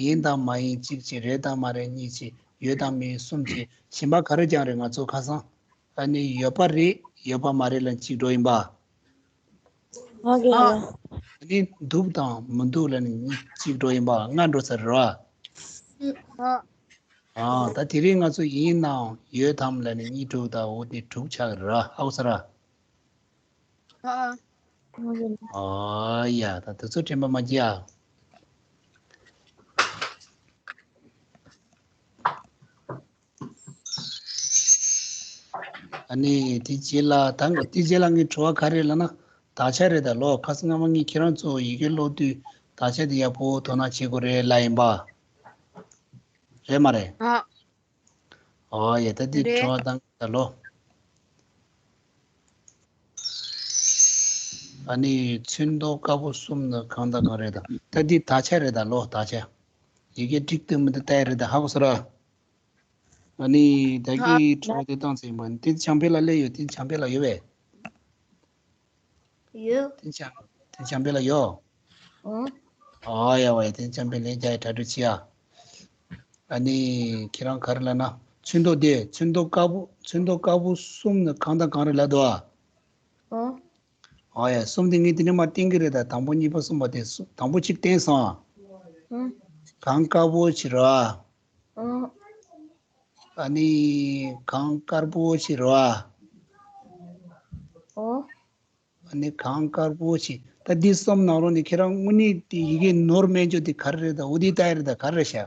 ཡིན་དང་མ་ཡིན་གཅིག་བྱས། རེད་དང་མ་རེད་གཉིས་བྱས། ཡོད་དང་མེད་གསུམ་བྱས། གཞན་པ་ག་རེ་སྦྱངས་རེད། ང་ཚོ་ཁ་སང་། ཨ་ནི་ཡོད་པ་རེད། ཡོད་པ་མ་རེད་ལབ་གཅིག་འགྲོ་ཡིན་པ། ཨོ་ཁེ། ཨ། ཨ་ནི་འདུག་དང་མི་འདུག་ལབ་ནི་གཉིས་གཅིག་འགྲོ་ཡིན་པ། ལྔ་འགྲོ་ཚར་རེད་བ། ཨ། ཨ། ད་དེ་རིང་ང་ཚོ་ཡིན་ནའང་ཡོད་དམ་ལབ་ནི་གཉིས་དྲུག་དང་། འོ་དེ་དྲུག་ཆགས་ཀྱི་རེད་ར། ཧ་གོ་སོང་ར། ཨ། ཨོ་ཡ། ད་དེ་ཚོ་དྲན་པ་མ་བརྗེད་ཨ། ཨ་ནི་དེ་རྗེས་ལ་ད་དེ་རྗེས་ལ་ངའི་དྲི་བ་ག་རེ་ལབ་ན། དག་ཆ་རེད་ད་ལོ། ཁ་སང་སྔ་མ་ངས་ཁྱེད་རང་ཚོ་ཡི་གེ་ཀློག་དུས་དག་ཆ་དེ་ཡག་པོ་དོ་སྣང་བྱེད་དགོས་རེད་ལབ་ཡིན་པ། རེད་མ་རེད། ཨ། ཨོ་ཡ། ད་འདི་རེད། དྲི་བ་བཏང་ད་ལོ། ཨ་ནི་ཚོན་མདོག་དཀར་པོ་གསུམ་ནི་གང་དང་གང་རེད་ད། ད་འདི་དག་ཆ་རེད་ད་ལོ། དག་ཆ། ཡི་གེ་འགྲིག་འདུག་མི་འདུག་ལྟ་ཡ་རེད་ད། ཧ་གོ་སོང་ར། ཨ་ནི་ད་ཨ། གི་དྲི་བ་དེ་བཏང་ཚེ་ཡིན་པ། འདི་བྱང་པེ་ལ་སླེབས་ཡོད། འདི་བྱང་པེ་ལ་ཡོད་པས། ཡོད། དེ་འཇམ་དེ་འཇམ་དཔལ་ལ་ཡོད། ཨོ། ཨོ་ཡ་ཝེ། དེ་འཇམ་དཔལ་ལན་རྒྱག་ཡ་གྲ་སྒྲིག་བྱེད་ཡ། ཨ་ནི་ཁྱེད་རང་ག་རེ་ལབ་ན། ཚོན་མདོག་དེ་ཚོན་མདོག་དཀར་པོ་ཚོན་མདོག་དཀར་པོ་གསུམ་ནི་གང་དང་གང་རེད་ལབ་འདུག་ཨ། ཨོ། ཨོ་ཡ། གསུམ་དེ་ངས་དེ་ནས་མར་བསྟན་གི་རེད་ད། དང་པོ་གཉིས་པ་གསུམ་པ་དེ་གསུམ། དང་པོ་གཅིག་བསྟན་སོང་ཨ། ཨོ། གངས་དཀར་པོ་ཆེ་ར། ཨོ། ཨ་ནི་གངས་དཀར་པོ་ཆེ་ར། ཨོ། ཨ་ནི་གངས་དཀར་པོ་ཆེ། ད་འདི་གསུམ་ནང་ལོགས་ནས་ཁྱེད་རང་དངོས་གནས་དེ་ཡི་གེ་ནོར་མེད་རྒྱུ་དེ་ག་རེ་རེད་ད། འོ་དེ་ལྟ་ཡ་རེད་ད། ག་རེ་རེད་ཤག་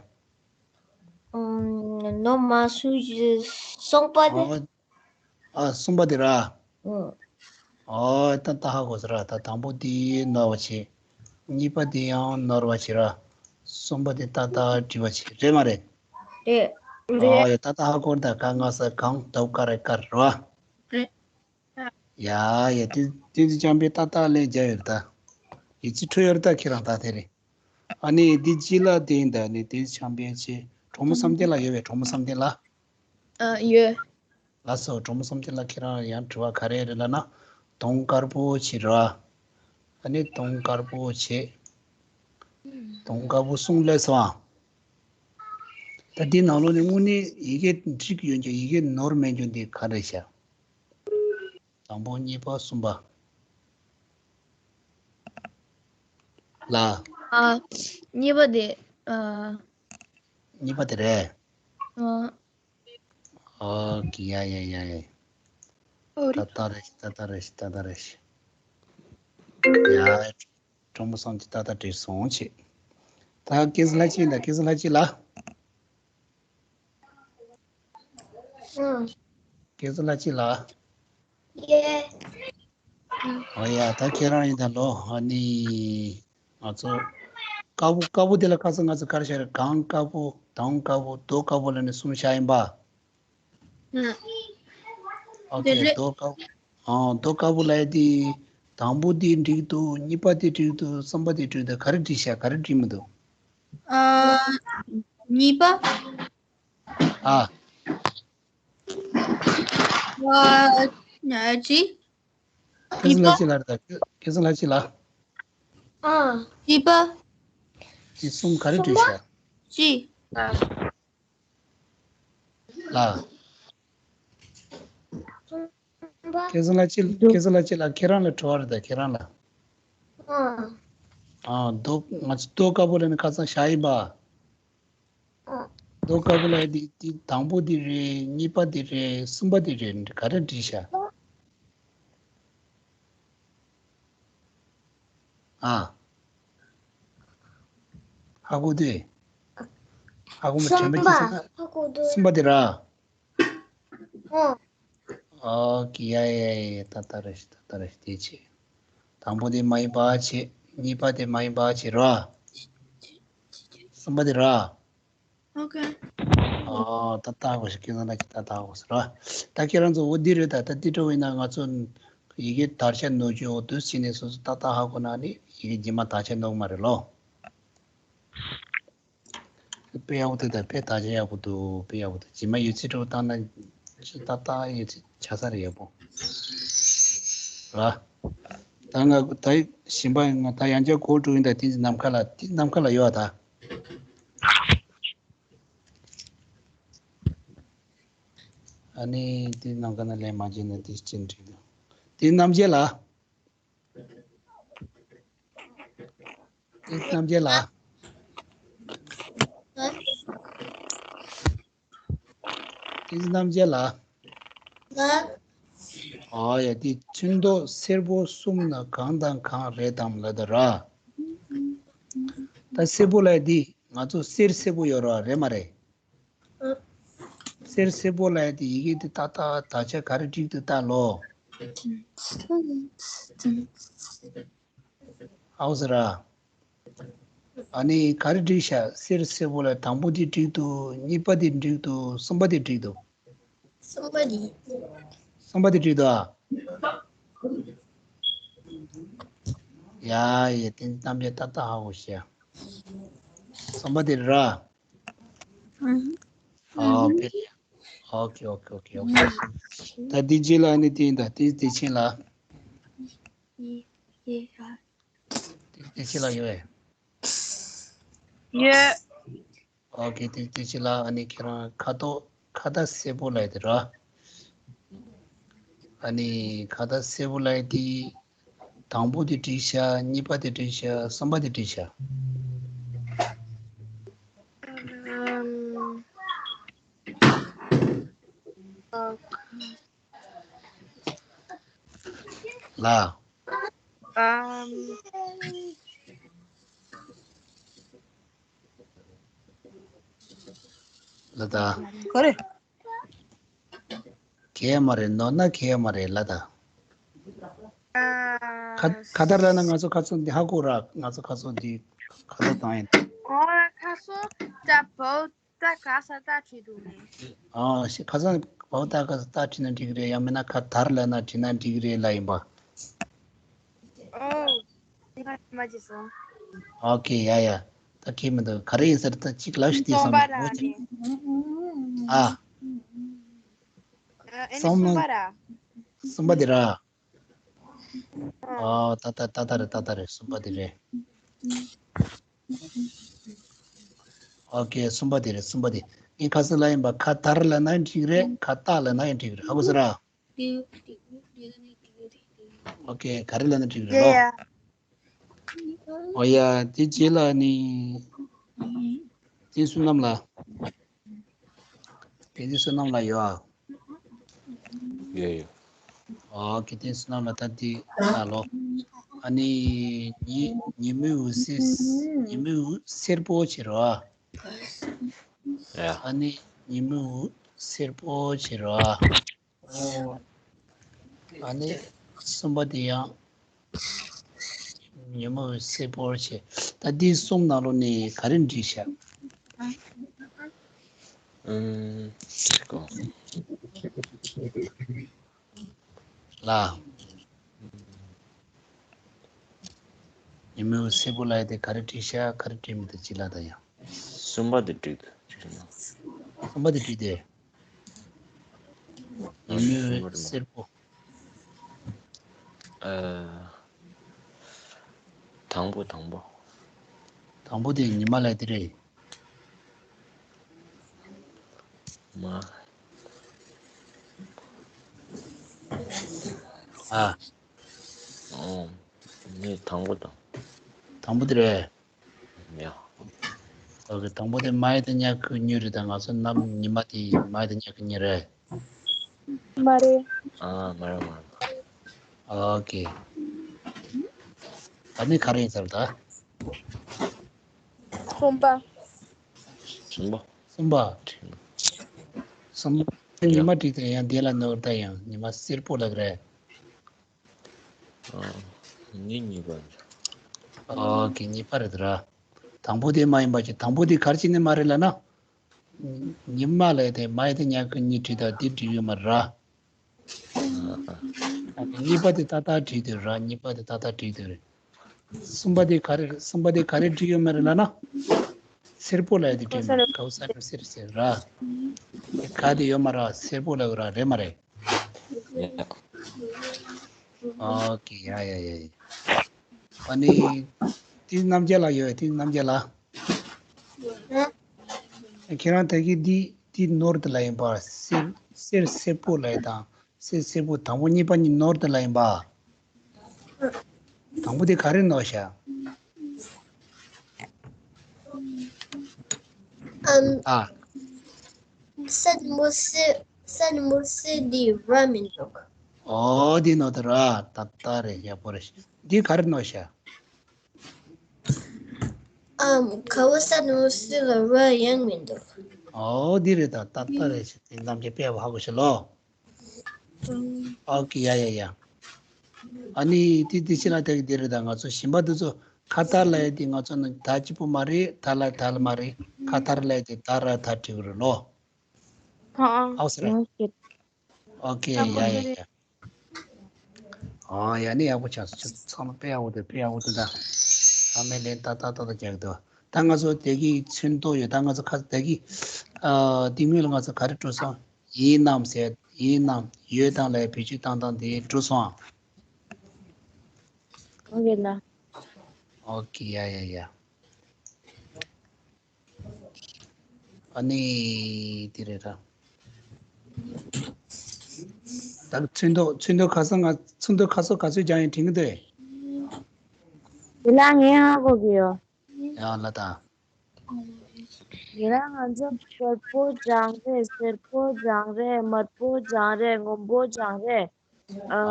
ཨམ། ནོར་མ་སོང་ཞིག་གསུམ་པ་དེ། ཨོ། ཨ། གསུམ་པ་དེ་ར། ཨོ། ཨོ་ད་ད་ཧ་གོ་སོང་ར། ད་དང་པོ་དེ་ནོར་བ་ཆེ། གཉིས་པ་དེ་ཡང་ནོར་བ་ཆེ་ར། གསུམ་པ་དེ་ཏག་ཏག་འགྲིག་པ་ཆེ། རེད་མ་རེད། རེད། རེད། ཨོ་ཡ། ད་ད་ཧ་གོ་ད། ག་ང་ས་གངས། ད་དཀར་དཀར་ར། རེད། ཡ་ཡ། དེ་དེ་ཚོ་ཅང་པའི་ཏག་ཏག་ལས་རྒྱ་ཡོད་ད། ཡིད་ཆེས་འཕྲོད་ཡོད་ད་ཁྱེད་རང་ད་དེ་རེད། ཨ་ནི་འདི་ཅི་ལ་དེ་ཡིན་ད། ནི་དེ་ཅང་པའི་ཆེ། གྲོགས་མོ་བསམ་གཏན་ལགས་ཡོད་པས། གྲོགས་མོ་བསམ་གཏན་ལགས། ཨ་ཡོད། ལགས་སོ། གྲོགས་མོ་བསམ་གཏན་ལགས། ཁྱེད་རང་ཡང་དྲི་བ་ག་རེ་རེད་ལབ་ན། དོང་དཀར་པོ་ཆེ་ར། ཨ་ནི་དོང་དཀར་པོ་ཆེ། དོང་དཀར་པོ་གསུམ་ལས་སོང་ཨ། ད་འདི་ནང་ལོགས་ནས་དངོས་གནས་ཡི་གེ་འགྲིག་ཡོད་རྒྱུ་ཡི་གེ་ནོར་མེད་རྒྱུ་འདི་ག་རེ་ཤག་དང་པོ་གཉིས་པ་གསུམ་པ། ལ། ཨ། གཉིས་པ་དེ། ཨ། གཉིས་པ་དེ་རེད། ཨ། ཨོ་ཀེ། ཡ་ཡ་ཡ་ཡ། ཨོ་རེད། ཏག་ཏག་རེད། ཏག་ཏག་རེད། ཏག་ཏག་རེད། ཡ། གྲོགས་མོ་བསམ་གཏན་ཏག་ཏག་འགྲིག་སོང་བྱས། ད་སྐལ་བཟང་ལྷ་སྐྱིད་ད། སྐལ་བཟང་ལྷ་སྐྱིད་ལགས། ཨང་། སྐལ་བཟང་ལྷ་སྐྱིད་ལགས། ཡེ། ཨོ་ཡ། ད་ཁྱེད་རང་ཡིན་ད་ལོ། ཨ་ནི་ང་ཚོ་དཀར་པོ་དཀར་པོ་དེ་ལ་ཁ་སང་ང་ཚོ་ག་རེ་བཤད་རེད། གངས་དཀར་པོ། དོང་དཀར་པོ། རྡོ་དཀར་པོ་ལབ་ནས་གསུམ་བཞག་ཡིན་པ། ཨ། ཨོ་ཀེ། རྡོ་དཀར་པོ། ཨ། རྡོ་དཀར་པོ་ལབ་ཡ་དེ་དང་པོ་དེ་འགྲིག་འདུག་གཉིས་པ་དེ་འགྲིག་འདུག་གསུམ་པ་དེ་འགྲིག་འདུག་ག་རེ་འགྲིག་ཤག་ག་རེ་འགྲིག་མི་འདུག་ཨ། གཉིས་པ། ཨ། ཨ། ཅི། སྐལ་བཟང་ལྷ་སྐྱིད་ལགས་རེད་ད། སྐལ་བཟང་ལྷ་སྐྱིད་ལགས། ཨ། གཉིས་པ། དེ་གསུམ་ག་རེ་འགྲིག་ཤག་གཅིག་ལ། སྐལ་བཟང་ལྷ་སྐྱིད། སྐལ་བཟང་ལྷ་སྐྱིད་ལགས། ཁྱེད་རང་ལ་དྲི་བ་རེད་ད། ཁྱེད་རང་ལ། ཨ། ཨ། རྡོ་ང་ཚོ་རྡོ་དཀར་པོ་ལབ་ནས་ཁ་སང་བཞག་ཡིན་པ། རྡོ་དཀར་པོ་ལབ་ཡ་དེ་དེ་དང་པོ་དེ་རེད། གཉིས་པ་དེ་རེད། གསུམ་པ་དེ་རེད། ག་རེ་འགྲིག་ཤག་ཨ། ཧ་གོ་དུས། ཧ་གོ་མ། དྲན་པ་སྐྱེས་སོང་ན། གསུམ་པ་དེ་ར། ཨོ། ཨོ་ཀེ། ཡ་ཡ་ཡ། ཏག་ཏག་རེད། ཏག་ཏག་རེད། དེ་བྱས། དང་པོ་དེ་མ་ཡིན་པ་བྱས། གཉིས་པ་དེ་མ་ཡིན་པ་བྱས་ར། གསུམ་པ་དེ་ར། ཨོ་ཀེ། ཨོ། ཏག་ཏག་གོ་ཤིག་སྐལ་བཟང་ལགས་ཀྱིས་ཏག་ཏག་གོ་ཟེར་ར། ད་ཁྱེད་རང་ཚོ་འོ་འདི་རེད་ད། ད་འདི་འདྲ་བོ་ཡིན་ན་ང་ཚོ་ཡི་གེ་དར་ཆ་ནོར་རྒྱུ་འོ་དུས་ཕྱིན་ནས་སོ་སོ་ཏག་ཏག་ཧ་གོ་ན་ནི་ཡི་གེ་རྗེས་མ་དར་ཆ་ནོར་གི་མ་རེད་ལོ། དཔེ་ཡག་པོ་འདུག་ད། དཔེ་དག་ཆ་ཡག་པོ་འདུག་དཔེ་ཡག་པོ་འདུག་རྗེས་མ་ཡོད་ཚད་འདྲ་བོ་བཏང་ན་ཏག་ཏག་ཡོད་ཚད་ཆགས་ས་རེད། ཡག་པོ་ར། ད་ང་ད་གཞན་པ་ང་ད་ཡང་བསྐྱར་call་འགྲོ་ཡིན་ད། དེ་ནམ་མཁའ་ལ་དེ་ནམ་མཁའ་ལ་ཡོད་ད། ཨ་ནི་དེ་ནམ་མཁའ་ན་ལན་མ་བྱས་ན་དེ་ཅི་འགྲིག་དང་། དེ་རྣམ་རྒྱལ་ལགས། དེ་རྣམ་རྒྱལ་ལགས། དེ་རྣམ་རྒྱལ་ལགས། ལགས། ཨ་ཡ་དེ་ཚོན་མདོག་སེར་པོ་གསུམ་ནི་གང་དང་གང་རེད་དམ་ལབ་ད་ར། ད་སེར་པོ་ལབ་ཡ་དེ་ང་ཚོ་གསེར་སེར་པོ་ཡོད་ར་རེད་མ་རེད། གསེར་སེར་པོ་ལབ་ཡ་དེ་ཡི་གེ་དེ་ཏག་ཏག་དག་ཆ་ག་རེ་བྲིས་འདུག་ལྟ་ལོ། ཨའོ་ཟེར་ར། ཨ་ནི་ག་རེ་བྲིས་ཤག་གསེར་སེར་པོ་ལ་དང་པོ་དེ་བྲིས་འདུག་གཉིས་པ་དེ་བྲིས་འདུག་གསུམ་པ་དེ་བྲིས་འདུག་གསུམ་པ་དེ། གསུམ་པ་དེ་བྲིས་འདུག་ཨ། ཡ་ཡ་དེ་རྣམ་པའི་ཏག་ཏག་ཧ་གོ་ཤག་གསུམ་པ་དེ་ར། ཨོ་ཕེ། ཨོ་ཁེ་ཨོ་ཁེ་ཨོ་ཁེ་ཨོ་ཁེ། ད་འདི་རྗེས་ལ་ནི་དེ་ཡིན་ད་དེ་དེ་ཕྱིན་ལ། དེ་དེ་ཕྱིན་ལ་ཡོད་ཨེ། ཡོད། ཨོ་ཁེ་དེ་དེ་ཕྱིན་ལ་ཨ་ནི་ཁྱེད་རང་ཁ་དོག་ཁ་བཏགས་སེར་པོ་ལ་ཡོད་དེ་ར། ཨ་ནི་ཁ་བཏགས་སེར་པོ་ལ་ཡོད་དེ། དང་པོ་དེ་བྲིས་ཤག་གཉིས་པ་དེ་བྲིས་ཤག་གསུམ་པ་དེ་བྲིས་ཤག་ཨམ། ལ། ཨམ། ལ་ད། ག་རེ། གས་མ་རེད་ནོར་ན་གས་མ་རེད་ལ་ད། ཨ། ཁ་ཁ་དར་ལ་ན་ང་ཚོ་ཁ་ཚོ་འདི་ཧ་གོ་ར་ང་ཚོ་ཁ་ཚོ་འདི་ཁ་ཚོ་དང་ཡིན། ཨོ་ཁ་ཚོ་ད་བོ་ད་ག་ས་ད་བྲིས་འདུག་ནི། ཨ་ཤི་ཁ་ཚོ་བོ་ད་ག་ས་ད་བྲིས་ན་འགྲིག་རེད་ཡང་མིན་ན་ཁ་དར་ལ་ན་བྲིས་ན་འགྲིག་རེད་ལ་ཡིན་པ། ཨོ། དེ་ག་མ་བྱེད་སོང་། ཨོ་ཁེ་ཡ་ཡ། ད་ཁེ་མི་འདུག་ག་རེ་ཡིན་ཟེར་ད་གཅིག་ལབ་ཤིག་དེ་སོང་པ་ར་ནི། ཨ། ཨ་ནི་སོང་ན། གསུམ་པ་ར། གསུམ་པ་དེ་ར། ཨ། ཨོ་ད་ད་ད་ད་རེད་ད་ད་རེད་གསུམ་པ་དེ་རེད། ཨོ་ཁེ་གསུམ་པ་དེ་རེད་གསུམ་པ་དེ། ངས་ཁ་སང་ལབ་ཡིན་པ་ཁ་དར་ལབ་ན་འགྲིག་རེད་ཁ་བཏགས་ལབ་ན་ཡང་འགྲིག་རེད་ཧ་གོ་སོང་ར། ཨོ་ཁེ་ག་རེ་ལབ་ན་འགྲིག་རེད་ལོ། ཨོ་ཡ་དེ་རྗེས་ལ་ནི། དེ་བསོད་ནམས་ལ། དེ་དེ་བསོད་ནམས་ལ་ཡོད་ཨ། ཡོད་ཡོད། ཨོ་ཁེ་དེ་བསོད་ནམས་ལ་ད་དེ་ལ་ལོ། ཨ་ནི་ཉི་ཉི་མའི་འོད་ཟེར་ཉི་མའི་འོད་སེར་པོ་བྱེད་རོགས་ཨ། ཡ། ཨ་ནི་ཉི་མའི་འོད་སེར་པོ་བྱེད་རོགས་ཨ། ཨ་ནི་གསུམ་པ་དེ་ཡང་ཉི་མ་སེར་པོར་བྱེད། ད་འདི་གསུམ་ནང་ལོགས་ནས་ག་རེ་འགྲིག་ཤག་ཨུམ། ཅིག་གོ། ལ། ཉི་མ་སེར་པོ་ལ་ཡ་དེ་ག་རེ་འགྲིག་ཤག་ག་རེ་འགྲིག་མི་འདུག་ཅི་ལ་ད་ཡང་། གསུམ་པ་དེ་འགྲིག་འདུག་ཅི་ལ། གསུམ་པ་དེ་འགྲིག་སྟེ། ཉི་མའི་འོད་སེར་པོ། ཨ། དང་པོ་དང་པོ། དང་པོ་དེ་ཉི་མ་ལ་དེ་རེད། མ། ཨ། ཨོ། ངས་དང་པོ་དང་། དང་པོ་དེ་རེད། ཡ། ཨོ་ཁེ། དང་པོ་དེ་མ་ཡི་དེ་ཉག་གི་གཉིས་རེད་ད། ང་ཚོ་ནམ་ཉི་མ་དེ་མ་ཡི་དེ་ཉག་གི་གཉིས་རེད། མ་རེད། ཨ། མ་རེད་མ་རེད། ཨོ་ཁེ། ད་ནི་ག་རེ་ཡིན་ཟེར་ད། གསུམ་པ། གསུམ་པ། གསུམ་པ། གསུམ་པ་ཉི་མ་བྲིས་ཏེ་ཡང་དེ་ལ་ནོར་ད་ཡང་ཉི་མ་སེར་པོ་ལབ་རེད། ཨ། ནི་གཉིས་པ། ཨོ་ཁེ། གཉིས་པ་རེད་ར། དང་པོ་དེ་མ་ཡིན་པ་ཅིག་དང་པོ་དེ་ག་རེ་བྱས་ནས་མ་རེད་ལབ་ན། ཉི་མ་ལ་དེ་མ་ཡི་དེ་ཉག་གི་གཉིས་བྲིས་ད་དེ་འགྲིག་ཡོད་མ་རེད་ར། ཨ། གཉིས་པ་དེ་ཏག་ཏག་བྲིས་དེ་ར། གཉིས་པ་དེ་ཏག་ཏག་བྲིས་དེ་རེད། གསུམ་པ་དེ་ག་རེ་གསུམ་པ་དེ་ག་རེ་བྲིས་ཡོད་མ་རེད་ལབ་ན། སེར་པོ་ལ་དེ་བྲིས་མ་རེད། གའུ་སན་སེར་སེར་ར། དེ་ག་དེ་ཡོད་མ་རེད། སེར་པོ་ལ་ཡོད་ར་རེད་མ་རེད། ཨོ་ཁེ། ཡ་ཡ་ཡ་ཡ། ཨ་ནི། དེ་རྣམ་རྒྱལ་ལ་ཡོད་དེ་རྣམ་རྒྱལ་ལ། ཁྱེད་རང་ད་གི་འདི་འདི་ནོར་དེ་ལ་ཡིན་པ་སེར་སེར་སེར་པོ་ལ་ཡིན་དང་། སེ་སེར་པོ་དང་པོ་གཉིས་པ་གཉིས་ནོར་དེ་ལ་ཡིན་པ། དང་པོ་དེ་ག་རེ་ནོར་ཤག་ཨམ། ཨ། སེར་མོ་སེ་སེར་མོ་སེ་འདི་ར་མི་འདུག་ཨོ་འདི་ནོ་ད་ར། ཏག་ཏག་རེད། ཡག་པོ་རེད། འདི་ག་རེ་ནོ་ཤ། ཨམ། ག་བ་ས་ནོ་སི་ལ་ར་ཡང་མི་འདུག་ཨོ་འདི་རེད། ད་ཏག་ཏག་རེད། དེ་རྣམས་ཀྱི་དཔེ་བ་ཧ་གོ་ཤེས་ལོ། ཨོ་ཀེ། ཡ་ཡ་ཡ། ཨ་ནི་དེ་དེ་ཕྱི་ལ་དེ་གི་དེ་རེད། ད་ང་ཚོ་ཞིམ་པ་དེ་ཚོ་ཁ་ཐར་ལ་ཡ་དེ་ང་ཚོ་ནི་ད་གཅིག་པོ་མ་རེད། ད་ལ་ད་ལ་མ་རེད། ཁ་ཐར་ལ་ཡ་དེ་ད་ར་ད་བྲིས་རེད་ལོ། ཨ་ཨོ་སི་ར། ཨོ་ཀེ། ཡ་ཡ་ཡ། ཨ་ཡ་ནི་ཡག་པོ་ཆགས་སོང་། ཚང་མ་དཔེ་ཡག་པོ་འདུག་དཔེ་ཡག་པོ་འདུག་ད་ཨ་མའི་ལན་ཏག་ཏག་ཏག་ཏག་རྒྱག་འདུག་ད་ང་ཚོ་དེ་གི་ཚོན་མདོག་ཡོད། ད་ང་ཚོ་ཁ་དེ་གི་ཨ་དེ་སྔོན་ལ་ང་ཚོ་ག་རེ་འགྲོ་སོང་། ཡིན་ནམ་ཟེར། ཡིན་ནམ། ཡོད་དང་ལ་བེད་སྤྱོད་བཏང་སྟངས་དེ་འགྲོ་སོང་། ཨོ་ཡོད་ན། ཨོ་ཀེ། ཡ་ཡ་ཡ། ཨ་ནི་དེ་རེད་ར། ད་ཚོན་མདོག་ཚོན་མདོག་ཁ་སང་ང་ཚོན་མདོག་ཁ་སང་ག་ཚོད་སྦྱངས་ཡིན་དྲན་གྱི་འདུག་དེ་ལ་ངས་ཧ་གོ་གི་ཡོད། ཡང་ལ་ད། དེ་ལ་ང་ཚོ་སེར་པོ་སྦྱངས་རེད། སེར་པོ་སྦྱངས་རེད། དམར་པོ་སྦྱངས་རེད། སྔོན་པོ་སྦྱངས་རེད། ཨ།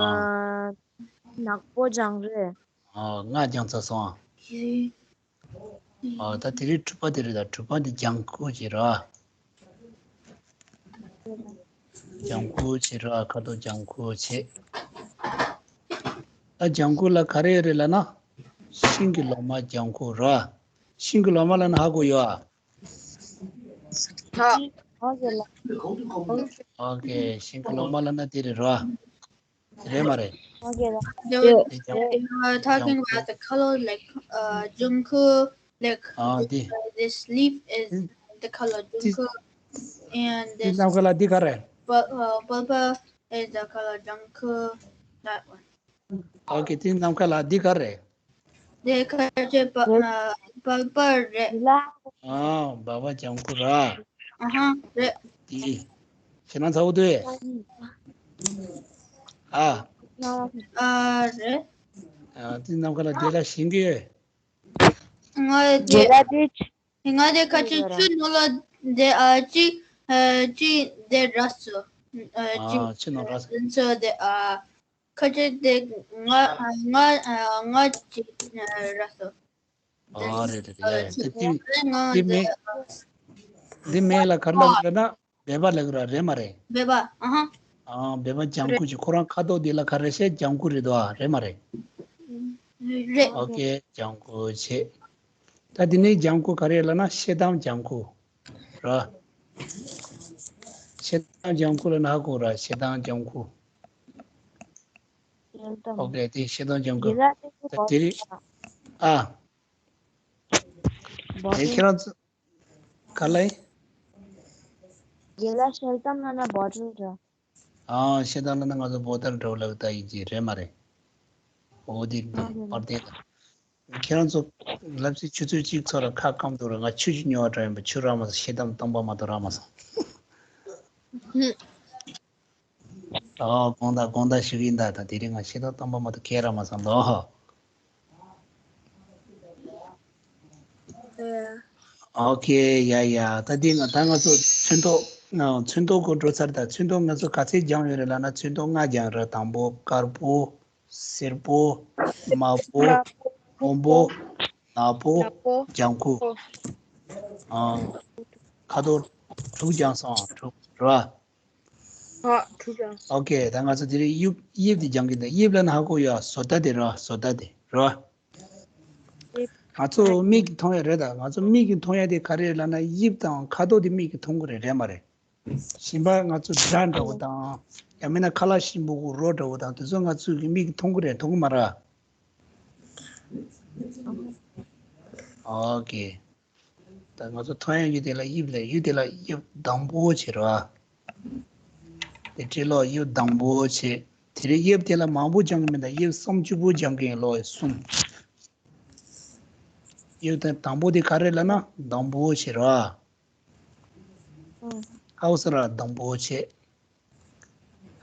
ནག་པོ་སྦྱངས་རེད། ཨ། ལྔ་སྦྱངས་ཚར་སོང་། ཨ། ད་དེ་རིང་དྲུག་པ་དེ་རེད། ད་དྲུག་པ་འདི་ལྗང་ཁུ་བྱེད་ར། ལྗང་ཁུ་བྱེད་ར། ཁ་དོག་ལྗང་ཁུ་བྱེད། ད་ལྗང་ཁུ་ལ་ག་རེ་ཡོད་རེད་ལབ་ན། ཤིང་གི་ལོ་མ་ལྗང་ཁུ་ར། ཤིང་གི་ལོ་མ་ལབ་ན་ཧ་གོ་ཡོད་ཨ། ཨོ་ཀེ། ཤིང་གི་ལོ་མ་ལབ་ན་དེ་རེད་ར། རེད་མ་རེད། Okay, they were talking about the color, like, uh, ལྗང་ཁུ, like, ཨ་འདི། Uh, this leaf is the color ལྗང་ཁུ, and འདི་this ནམ་མཁའ་ལ་འདི་ག་རེད། Pur- uh, purple is the color ལྗང་ཁུ, that one. Okay, འདི་ནམ་མཁའ་ལ་འདི་ག་རེད། འདི་ཁ་ཆེ་པ- ཨ་པར་པར་རེད། ཨ་འབའ་པ་ལྗང་ཁུ་ར། ཨ་ཧ་རེད། འདི་ཁྱེད་རང་ཚ་བོ་དུས། ཨ། ཨ་རེད། ཨ་འདི་ནམ་མཁའ་ལ་འདི་ལ་ཞིང་གི་ཡོད། ང་འདི་ང་འདི་ཁ་ཆེ་ཆུ་ནང་ལ་འདི་ཨ་ཅིག་ཨ་ཅིག་འདི་ར་སོ། ཨ་ཅིག་ཨ་ཆུ་ནང་ར་སོ། འདི་ཚོ་འདི་ཨ། ཁ་ཆེ་དེ་ང་ང་ང་ཅིག་ར་སོ། ཨ་རེད་རེད་རེད། དེ་དེ་དེ་མེ་དེ་མེ་ལ་ག་རེ་ལབ་ན་འབའ་པ་ལབ་ར། རེད་མ་རེད། འབའ་པ། ཨ་ཧ། ཨ་འབའ་པ་ལྗང་ཁུ་ཅིག་ཁོ་རང་ཁ་དོག་དེ་ལ་ག་རེ་བཤད། ལྗང་ཁུ་རེད་དོ། རེད་མ་རེད། རེད། ཨོ་ཀེ། ལྗང་ཁུ་བྱེད། ད་དེ་ནས་ལྗང་ཁུ་ག་རེ་ལབ་ན་ཤེལ་དམ་ལྗང་ཁུ། ར། ཤེལ་དམ་ལྗང་ཁུ་ལ་ན་གོ་ར། ཤེལ་དམ་ལྗང་ཁུ། ཤེལ་དམ། ཨོ་ཀེ། དེ་ཤེལ་དམ་ལྗང་ཁུ། ད་དེ་རིང་ཨ། དེ་ཁྱེད་རང་ཚོ་ག་ལ་ཡིན། དེ་ལ་ཤེལ་དམ་ལ་ན་བོ་ཊལ་ར། ཨ་ཤེལ་དམ་ལ་ན་ང་ཚོ་བོ་ཊལ་འདྲ་བོ་ལབ་ད་ཡིན་གྱི་རེད་མ་རེད། འོ་དེ་ཨ་རེད། པར་དེ་ད། ཁྱེད་རང་ཚོ་ལབ་ཙི་ཆུ་ཚོད་གཅིག་ཚོ་ལ་ཁ་སྐམ་འདུག་ར། ང་ཆུ་ཅིག་ཉོ་བ་འགྲོ་ཡིན་པ། ཆུ་རག་མ་སོང་། ཤེལ་དམ་སྟོང་པ་མ་གཏོགས་རག་མ་སོང་། ཨོ་དགོངས་དག་དགོངས་དག་ཞུ་གི་ཡིན་ད། ད་དེ་རིང་ང་ཤེལ་དམ་སྟོང་པ་མ་གཏོགས་གང་ཡང་རག་མ་སོང་ལོ། ཨོ་ཁེ། ཡ་ཡ། ད་འདི་ང་ད་ང་ཚོ་ཚོན་མདོག་ཨ་ཚོན་མདོག་གོ་འགྲོ་ཚར། ད་ཚོན་མདོག་ང་ཚོ་ག་ཚད་སྦྱངས་ཡོད་རེད་ལབ་ན། ཚོན་མདོག་ལྔ་སྦྱངས་རེད། དང་པོ་དཀར་པོ། སེར་པོ། དམར་པོ། སྔོན་པོ། ནག་པོ། ནག་པོ། ལྗང་ཁུ། ཨ། ཁ་དོག་དྲུག་སྦྱངས་སོང་། དྲུག་རེད་བ། ཨ། དྲུག་སྦྱངས། ཨོ་ཁེ། ད་ང་ཚོ་དེ་རིང་དབྱིབས་དབྱིབས་དེ་སྦྱང་གི་འདུག་དབྱིབས་ལབ་ན་ཧ་གོ་ཡོད། བཟོ་ལྟ་དེ་རེད་བ། བཟོ་ལྟ་དེ་རེད་བ། དབྱིབས། ང་ཚོ་མིག་གིས་མཐོང་ཡ་རེད། ད་ང་ཚོ་མིག་གིས་མཐོང་ཡ་དེ་ག་རེ་རེད་ལབ་ན། དབྱིབས་དང་ཁ་དོག་དེ་མིག་གིས་མཐོང་གི་རེད། རེད་མ་རེད། ཞིམ་པ་ང་ཚོ་སྒྲ་འདྲ་བོ་དང་། ཡང་མིན་ན་ཁ་ལག་ཞིམ་པོ་གི་རོ་འདྲ་བོ་དང་། དེ་ཚོ་ང་ཚོ་གི་མིག་གིས་མཐོང་གི་རེད། མཐོང་གི་མ་རེད། ཨོ་ཁེ། ད་ང་ཚོ་མཐོང་ཡ་ཡུལ་དེ་ལ་དབྱིབས་ལབ། ཡུལ་དེ་ལ་དབྱིབས་དང་པོ་བྱེད་རོ། དེ་སྤྲེལ་ལོ་དབྱིབས་དང་པོ་བྱེད། དེ་རིང་དབྱིབས་དེ་ལ་མང་པོ་སྦྱང་གི་མིན། ད་དབྱིབས་སུམ་ཅུ་པོ་སྦྱང་གི་ཡིན་ལོ། གསུམ། དབྱིབས་དེ་དང་པོ་དེ་ག་རེ་ལབ་ན་དང་པོ་བྱེད་རོ། ཨོ་ཧ་གོ་སོང་ར། དང་པོ་བྱེད།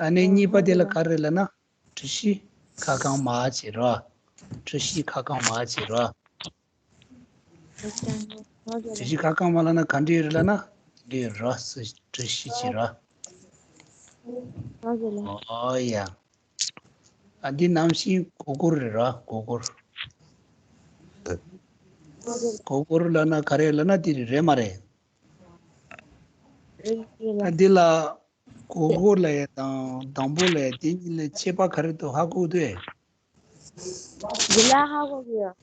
ཨ་ནི་གཉིས་པ་དེ་ལ་ག་རེ་ལབ་ན། གྲུ་བཞི་ཁ་གང་མ་བྱེད་རོ། གྲུ་བཞི་ཁ་གང་མ་བྱེད་རོ། གྲུ་བཞི་ཁ་གང་མ་ལབ་ན་ག་འདྲ་རེད་ལབ་ན། འདི་རོ་སི་གྲུ་བཞི་བྱེད་རོ། ཨོ་ཡ། ཨ་འདི་ནང་བཞིན་གོ་གོར་རེད་ར། གོ་གོར། གོ་གོར་ལབ་ན་ག་རེ་ལབ་ན་འདི་རེད་མ་རེད། ཨ་འདི་ལ་གོ་གོ་ལབ་ཡ་དང་དང་པོ་ལབ་ཡ་དེ་གཉིས་ལ་ཁྱད་པར་ག་རེ་འདུག་ཧ་གོ་འདུག་ཨེ། འདི་ལ་ཧ་གོ་གི་ཡོད།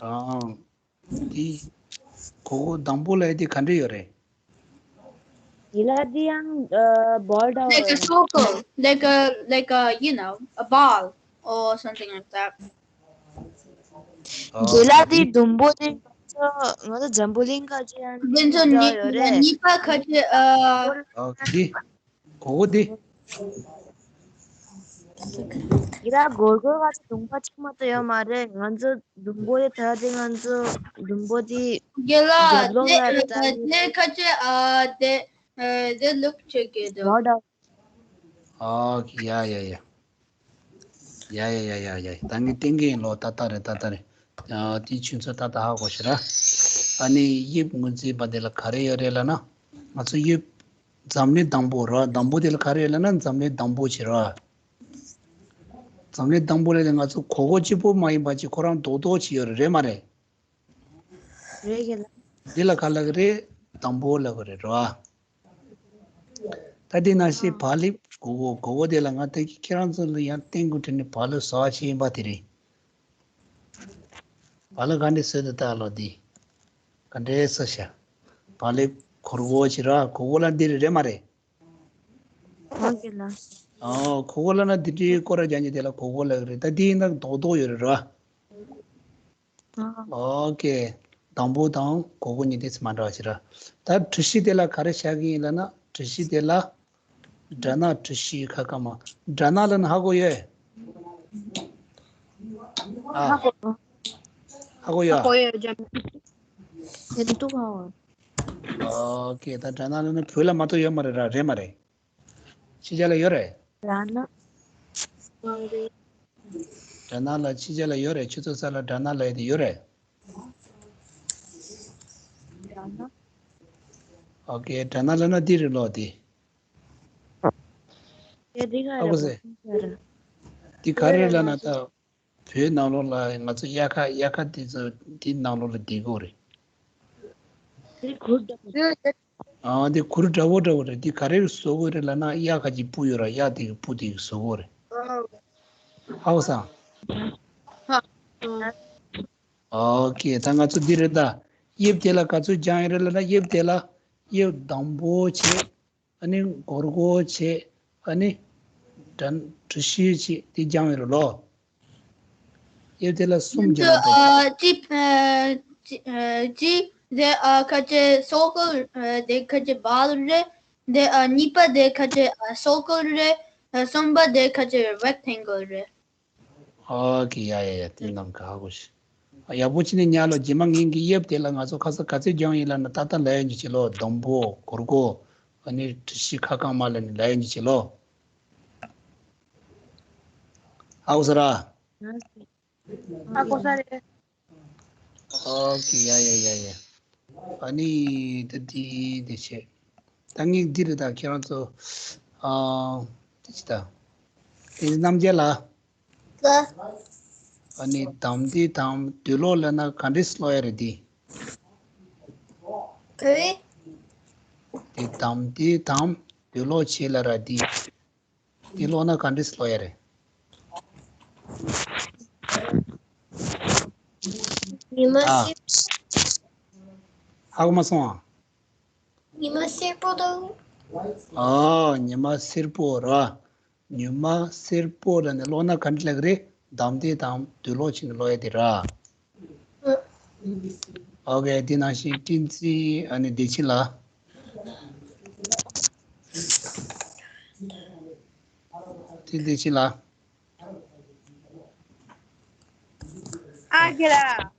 ཨང་། འདི་གོ་གོ་དང་པོ་ལབ་ཡ་དེ་ག་འདྲ་ཡོད་རེད། འདི་ལ་འདི་ཡང་ཨ་བོལ་འདྲ་བོ་Like a ཡོད་རེད། Circle, like a, like a, you know, a ball or something like that. ཨོ། འདི་ལ་འདི་ཟླུམ་པོ་དེ་ང་ཚོ་ང་ཚོ་འཛམ་བུ་གླིང་ཁ་ཅིག་ཡང་འདི་ཚོ་འདྲ་ཡོད་རེད། གཉིས་ཀ་ཁ་ཅིག་ཨ། ཨོ་འདི་གོ་གོ་འདི། འདི་ལ་སྒོར་སྒོར་ཁ་ཅིག་ཟླུམ་པ་གཅིག་མ་གཏོགས་ཡོད་མ་རེད། ང་ཚོ་ཟླུམ་པོ་དེ་ད་དེ་ང་ཚོ་ཟླུམ་པོ་དེ་རྒྱབ་ལོགས་ལ་རེད། ད་དེ་ཁ་ཅིག་ཨ་དེ་ཨ་དེ་ལུག་ཅིག་གི་འདུག་ཨོ་ཡ་ཡ་ཡ། ཡ་ཡ་ཡ་ཡ་ཡ། ད་ངས་བསྟན་གྱི་ཡིན་ལོ། ད་ལྟ་རེད། ད་ལྟ་རེད། ཨ་དེའི་ཆུ་ཚོད་ད་ལྟ་ཧ་གོ་ཤི་ར། ཨ་ནི་དབྱིབས་ངོས་འཛིན་པ་དེ་ལ་ག་རེ་ཡོད་རེད་ལབ་ན། ང་ཚོ་དབྱིབས། འཛམ་གླིང་དང་པོ་ར། དང་པོ་དེ་ལ་ག་རེ་ཡོད་ལབ་ན་འཛམ་གླིང་དང་པོ་ཅིག་ར། འཛམ་གླིང་དང་པོ་ལ་ང་ཚོ་གོ་གོ་གཅིག་པོ་མ་ཡིན་པ་ཅིག་ཁོ་རང་རྡོག་རྡོག་ཅིག་ཡོད་རེད། རེད་མ་རེད། རེད་གི་ལ། འདི་ལ་ག་ལབ་གི་རེད། དང་པོ་ལབ་གི་རེད་ར། ད་དེ་ནང་བཞིན་བག་ལེབ་གོ་གོ་གོ་གོ་དེ་ལ་ང་ད་ཁྱེད་རང་ཚོ་ལ་ཡང་བསྟན་དགོས་དྲན་ནས་བག་ལེབ་བཟོ་བ་ཞིག་ཡིན་པ་དེ་རེད། བག་ལེབ་ག་འདྲས་བཟོས་འདུག་ལྟ་ལོ་འདི། ག་འདྲས་བཟོས་ཤག་བག་ལེབ་གོར་གོ་ཅིག་ར། གོ་གོ་ལབ་འདི་རེད། རེད་མ་རེད། ཨོ་ཁེ་ལ། ཨོ་གོ་གོ་ལབ་ན་འདི་འདྲའི་སྐོར་ར་རྒྱག་མཁན་དེ་ལ་གོ་གོ་ལབ་གི་རེད། ད་འདི་ཡིན་ན་རྡོག་རྡོག་ཡོད་རེད་ར། ཨ། ཨོ་ཁེ། དང་པོ་དང་གོ་གོ་གཉིས་དེ་ཚོ་མ་འདྲ་བ་ཞིག་ར། ད་གྲུ་བཞི་དེ་ལ་ག་རེ་བཞག་གི་ཡིན་ལབ་ན། གྲུ་བཞི་དེ་ལ་སྦྲ་ནག་གྲུ་བཞི་ཁ་ཁ་མ། སྦྲ་ནག་ལབ་ན་ཧ་གོ་ཡོད། ཨ། ཧ་གོ་ཡོད། ཧ་གོ་ཡོད་ཀྱང་། དེ་འདུག་ཨ། ཨོ་ཁེ། ད་སྦྲ་ནག་ལབ་ན་བོད་ལ་མ་གཏོགས་ཡོད་མ་རེད་ར། རེད་མ་རེད། ཕྱི་རྒྱལ་ལ་ཡོད་རེད། སྦྲ་ནག་སྦྲ་ནག་ལ་ཕྱི་རྒྱལ་ལ་ཡོད་རེད། ཆུ་ཚོད་གསར་ལ་སྦྲ་ནག་ལབ་ཡ་དེ་ཡོད་རེད། སྦྲ་ནག་ཨོ་ཁེ། སྦྲ་ནག་ལབ་ན་འདི་རེད་ལོ་འདི། ཨ་ཁུ་སེ། འདི་ག་རེ་རེད་ལབ་ན་ད། བོད་ནང་ལོགས་ལ་ང་ཚོ་དབྱར་ཁ་དབྱར་ཁ་དེ་ཚོ་དེ་ནང་ལོགས་ལ་བསྡད་ཀྱི་ཡོད་རེད། དེ་གུར་འདྲ་པོ། ཨ་དེ་གུར་འདྲ་པོ་འདྲ་པོ་རེད། དེ་ག་རེ་བཟོ་དགོས་རེད་ལབ་ན། དབྱར་ཁ་གི་སྤུ་ཡོད་ར། དབྱར་དེ་གི་སྤུ་དེ་གི་བཟོ་དགོས་རེད། ཧ་གོ་སོང་། ཧ། ཨོ་ཁེ། ད་ང་ཚོ་འདི་རེད་ད། དབྱིབས་དེ་ལ་ག་ཚོད་སྦྱངས་ཡོད་རེད་ལབ་ན། དབྱིབས་དེ་ལ་དབྱིབས་དང་པོ་བྱས། ཨ་ནི་སྒོར་སྒོར་བྱས། ཨ་ནི་སྦྲ་གྲུ་བཞི་བྱས། དེ་སྦྱངས་ཡོད་རེད་ལོ། དབྱིབས་དེ་ལ་གསུམ་སྦྱངས་ཡོད་རེད། ཨ་གཅིག་ཨ་གཅིག་ཨ་གཅིག་དེ་ཨ་ཁ་ཅིག་སར་ཀལ། ཨ་དེ་ཁ་ཅིག་བལ་རེད། དེ་ཨ་གཉིས་པ་དེ་ཁ་ཅིག་ཨ་སར་ཀལ་རེད། ཨ་གསུམ་པ་དེ་ཁ་ཅིག་རེག་ཊེང་གལ་རེད། ཨོ་ཁེ། ཡ་ཡ་ཡ། དེ་རྣམས་ག་གོ་ཤི། ཨ་ཡག་པོ་བྱས་ནས་ཉར་ལོ། རྗེས་མ་ངེད་ཀྱི་དབྱིབས་དེ་ལ་ང་ཚོ་ཁ་ས་ག་ཚོད་སྦྱངས་ཡིན་ལབ་ན། ད་ལྟ་ལབ་ཡ་ཡིན་གྱི་ལོ། དང་པོ་སྒོར་སྒོར། ཨ་ནི་གྲུ་བཞི་ཁ་རྐང་མ་ལབ་ནས་ལབ་ཡ་ཡིན་གྱི་ལོ། ཧ་གོ་སོང་ར། ཧ་གོ་ས་རེད། ཨོ་ཁེ། ཡ་ཡ་ཡ་ཡ། ཨ་ནི་ད་འདི་འདི་བྱས། ད་ངས་འདི་རེད་ད། ཁྱེད་རང་ཚོ་ཨ་འདི་བྱས་ད། དེ་རྣམ་རྒྱལ་ལགས། ཨ་ནི་དམ་དེ་དང་དུག་ལོག་ལབ་ན་ག་འདྲས་ཀློག་ཡ་རེད་འདི། ག་རེ། དེ་དམ་དེ་དང་དུག་ལོག་བྱས་ལབ་ར་འདི། འདི་ཀློག་ན་ག་འདྲས་ཀློག་ཡ་རེད། ཉི་མ། ཨ། སེར། ཧ་གོ་མ་སོང་ཨ། ཉི་མ་སེར་པོ་དང་། ཨ། ཉི་མ་སེར་པོ་ར། ཉི་མ་སེར་པོ་ལབ་ནས་ཀློག་ན་ག་འདྲ་ལབ་ཀྱི་རེད། དམ་དེ་དང་དུག་ལོག་བྱས་ནས་ཀློག་ཡ་དེ་ར། ཨོ་ཁེ། དེ་ནང་བཞིན་བསྟན་འཛིན། ཨ་ནི་བདེ་ཆེན་ལགས། དེ་བདེ་ཆེན་ལགས། ཨ་ཁེ་ལགས།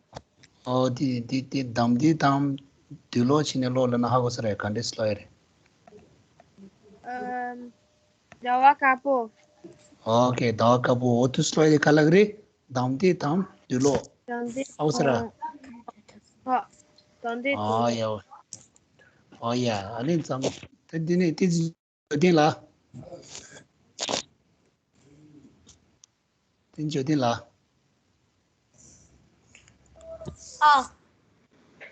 ཨོ་དེ་དེ་དེ་དམ་དེ་དང་དུག་ལོག་བྱས་ནས་ཀློག་ལབ་ན་ཧ་གོ་ས་རེད། ག་འདྲས་ཀློག་ཡ་རེད། ཨམ། ཟླ་བ་དཀར་པོ། ཨོ་ཁེ། ཟླ་བ་དཀར་པོ། འོ་དེ་ཀློག་ཡ་དེ་ག་ལབ་ཀྱི་རེད། དམ་དེ་དང་དུག་ལོག་དམ་དེ། ཨོ་ཟེར་ར། ཨོ། དམ་དེ་དུག་ཨོ་ལོག་ཡ། ཨོ་ཡ། ཨ་ནི་ཙམ་དེ་འདི་ནས་དེ་ཚོ་བདེན་ལ། འཇོ་ལྡན་ལགས། ཨ།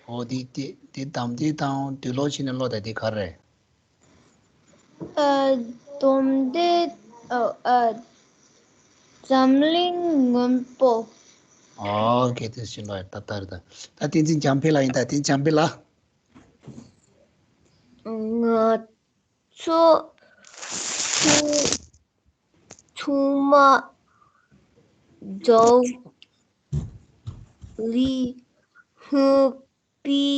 ཨོ་དེ་དེ་དེ་དམ་དེ་དང་དུས་ལོག་ཕྱིན་ནས་ཀློག་དང་དེ་ག་རེ་རེད། ཨ། དོམ་དེ། ཨ། ཨ། འཛམ་གླིང་སྔོན་པོ། ཨོ་ཁེ་དེ་ཕྱིན་ལོག་ཡ་ད་ད་རེད་ད། ད་བསྟན་འཛིན་འཇམ་དཔལ་ལགས་ཡིན་ད། བསྟན་འཛིན་འཇམ་དཔལ་ལགས། ང་ཚོ་ཚང་མ་འཛམ་གླིང་སྔོན་པོའི་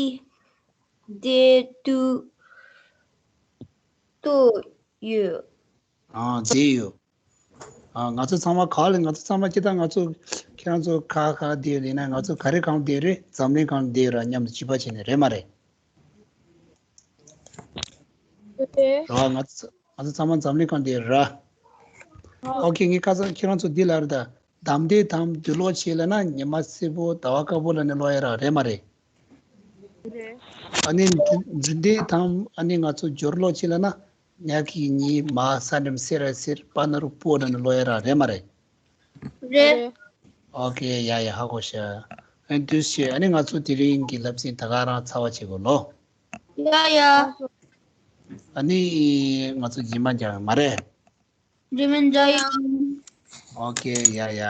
སྟེང་དུ་བསྡད་ཡོད། ཨ་བསྡད་ཡོད། ཨ་ང་ཚོ་ཚང་མ་ག་ལ་ང་ཚོ་ཚང་མ་སྤྱིར་བཏང་ང་ཚོ་ཁྱེད་རང་ཚོ་ག་ག་བསྡད་ཡོད་ལབ་ན། ང་ཚོ་ག་རེ་སྒང་བསྡད་རེད། འཛམ་གླིང་སྒང་བསྡད་ཡོད་ར། མཉམ་དུ་ཕྱུ་པ་བྱས་ནས་རེད་མ་རེད། རེད། ར་ང་ཚོ་ང་ཚོ་ཚང་མ་འཛམ་གླིང་སྒང་བསྡད་ཡོད་ར། ཨོ་ཁེ། ངས་ཁ་སང་ཁྱེད་རང་ཚོ་འདི་ལ་རེད་ད། དམ་དེ་དང་དུས་ལོག་ཕྱིན་ལབ་ན་ཉི་མ་སེར་པོ་ཟླ་བ་དཀར་པོ་ལབ་ནས་ཀློག་ཡ་ར་རེད་མ་རེད། རེད། ཨ་ནི་འཇུ་འཇུ་འདེད་དང་ཨ་ནི་ང་ཚོ་སྦྱོར་ཀློག་བྱེད་ལབ་ན་ཉ་གི་ཉི་མ་ས་འགྲེང་བུ་སེ་ར་སེར་པ་ན་རོ་པོ་ལབ་ནས་ཀློག་ཡ་ར་རེད་མ་རེད། རེད། ཨོ་ཁེ། ཡ་ཡ་ཧ་གོ་ཤག་ཨ་འདུས་བྱས་ཨ་ནི་ང་ཚོ་དེ་རིང་གི་བསླབ་ཚན་ད་ག་རང་ཚར་བ་བྱེད་དགོས་ལོ། ཡ་ཡ། ཨ་ནི་ང་ཚོ་རྗེས་མ་མཇལ་ཡོང་མ་རེད། རྗེས་མ་མཇལ་ཡོང་། ཨོ་ཁེ། ཡ་ཡ།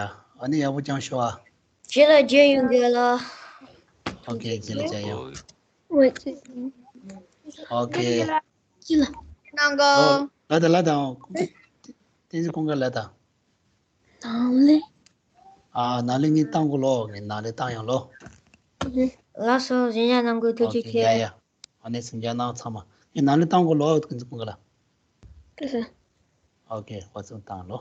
ཨ་ནི་ཡག་པོ་བསྐྱངས་ཤོག་ཨ། རྗེས་ལ་མཇལ་ཡོང་གི་ལ། ཨོ་ཁེ། རྗེས་ལ་མཇལ་ཡོང་། ཨོ་ཁེ། ཨོ་ཁེ། གནང་གོ། ལ་ད་ལ་ད། བསྟན་འཛིན་ཀུན་དགའ་ལ་ད། ནང་ལས། ཨ་ནང་ལས་ངས་བཏང་གོ་ལོ། ངས་ནང་ལས་བཏང་ཡོང་ལོ། ལགས་སོ། གཟིམ་འཇག་གནང་གོ། ཐུགས་རྗེ་ཆེ། ཡ་ཡ། ཨ་ནི་གཟིམ་འཇག་གནང་ཚང་མ། ངས་ནང་ལས་བཏང་གོ་ལོ། བསྟན་འཛིན་ཀུན་དགའ་ལ། ཨོ་ཁེ། ཝ་ཚོ་བཏང་ལོ།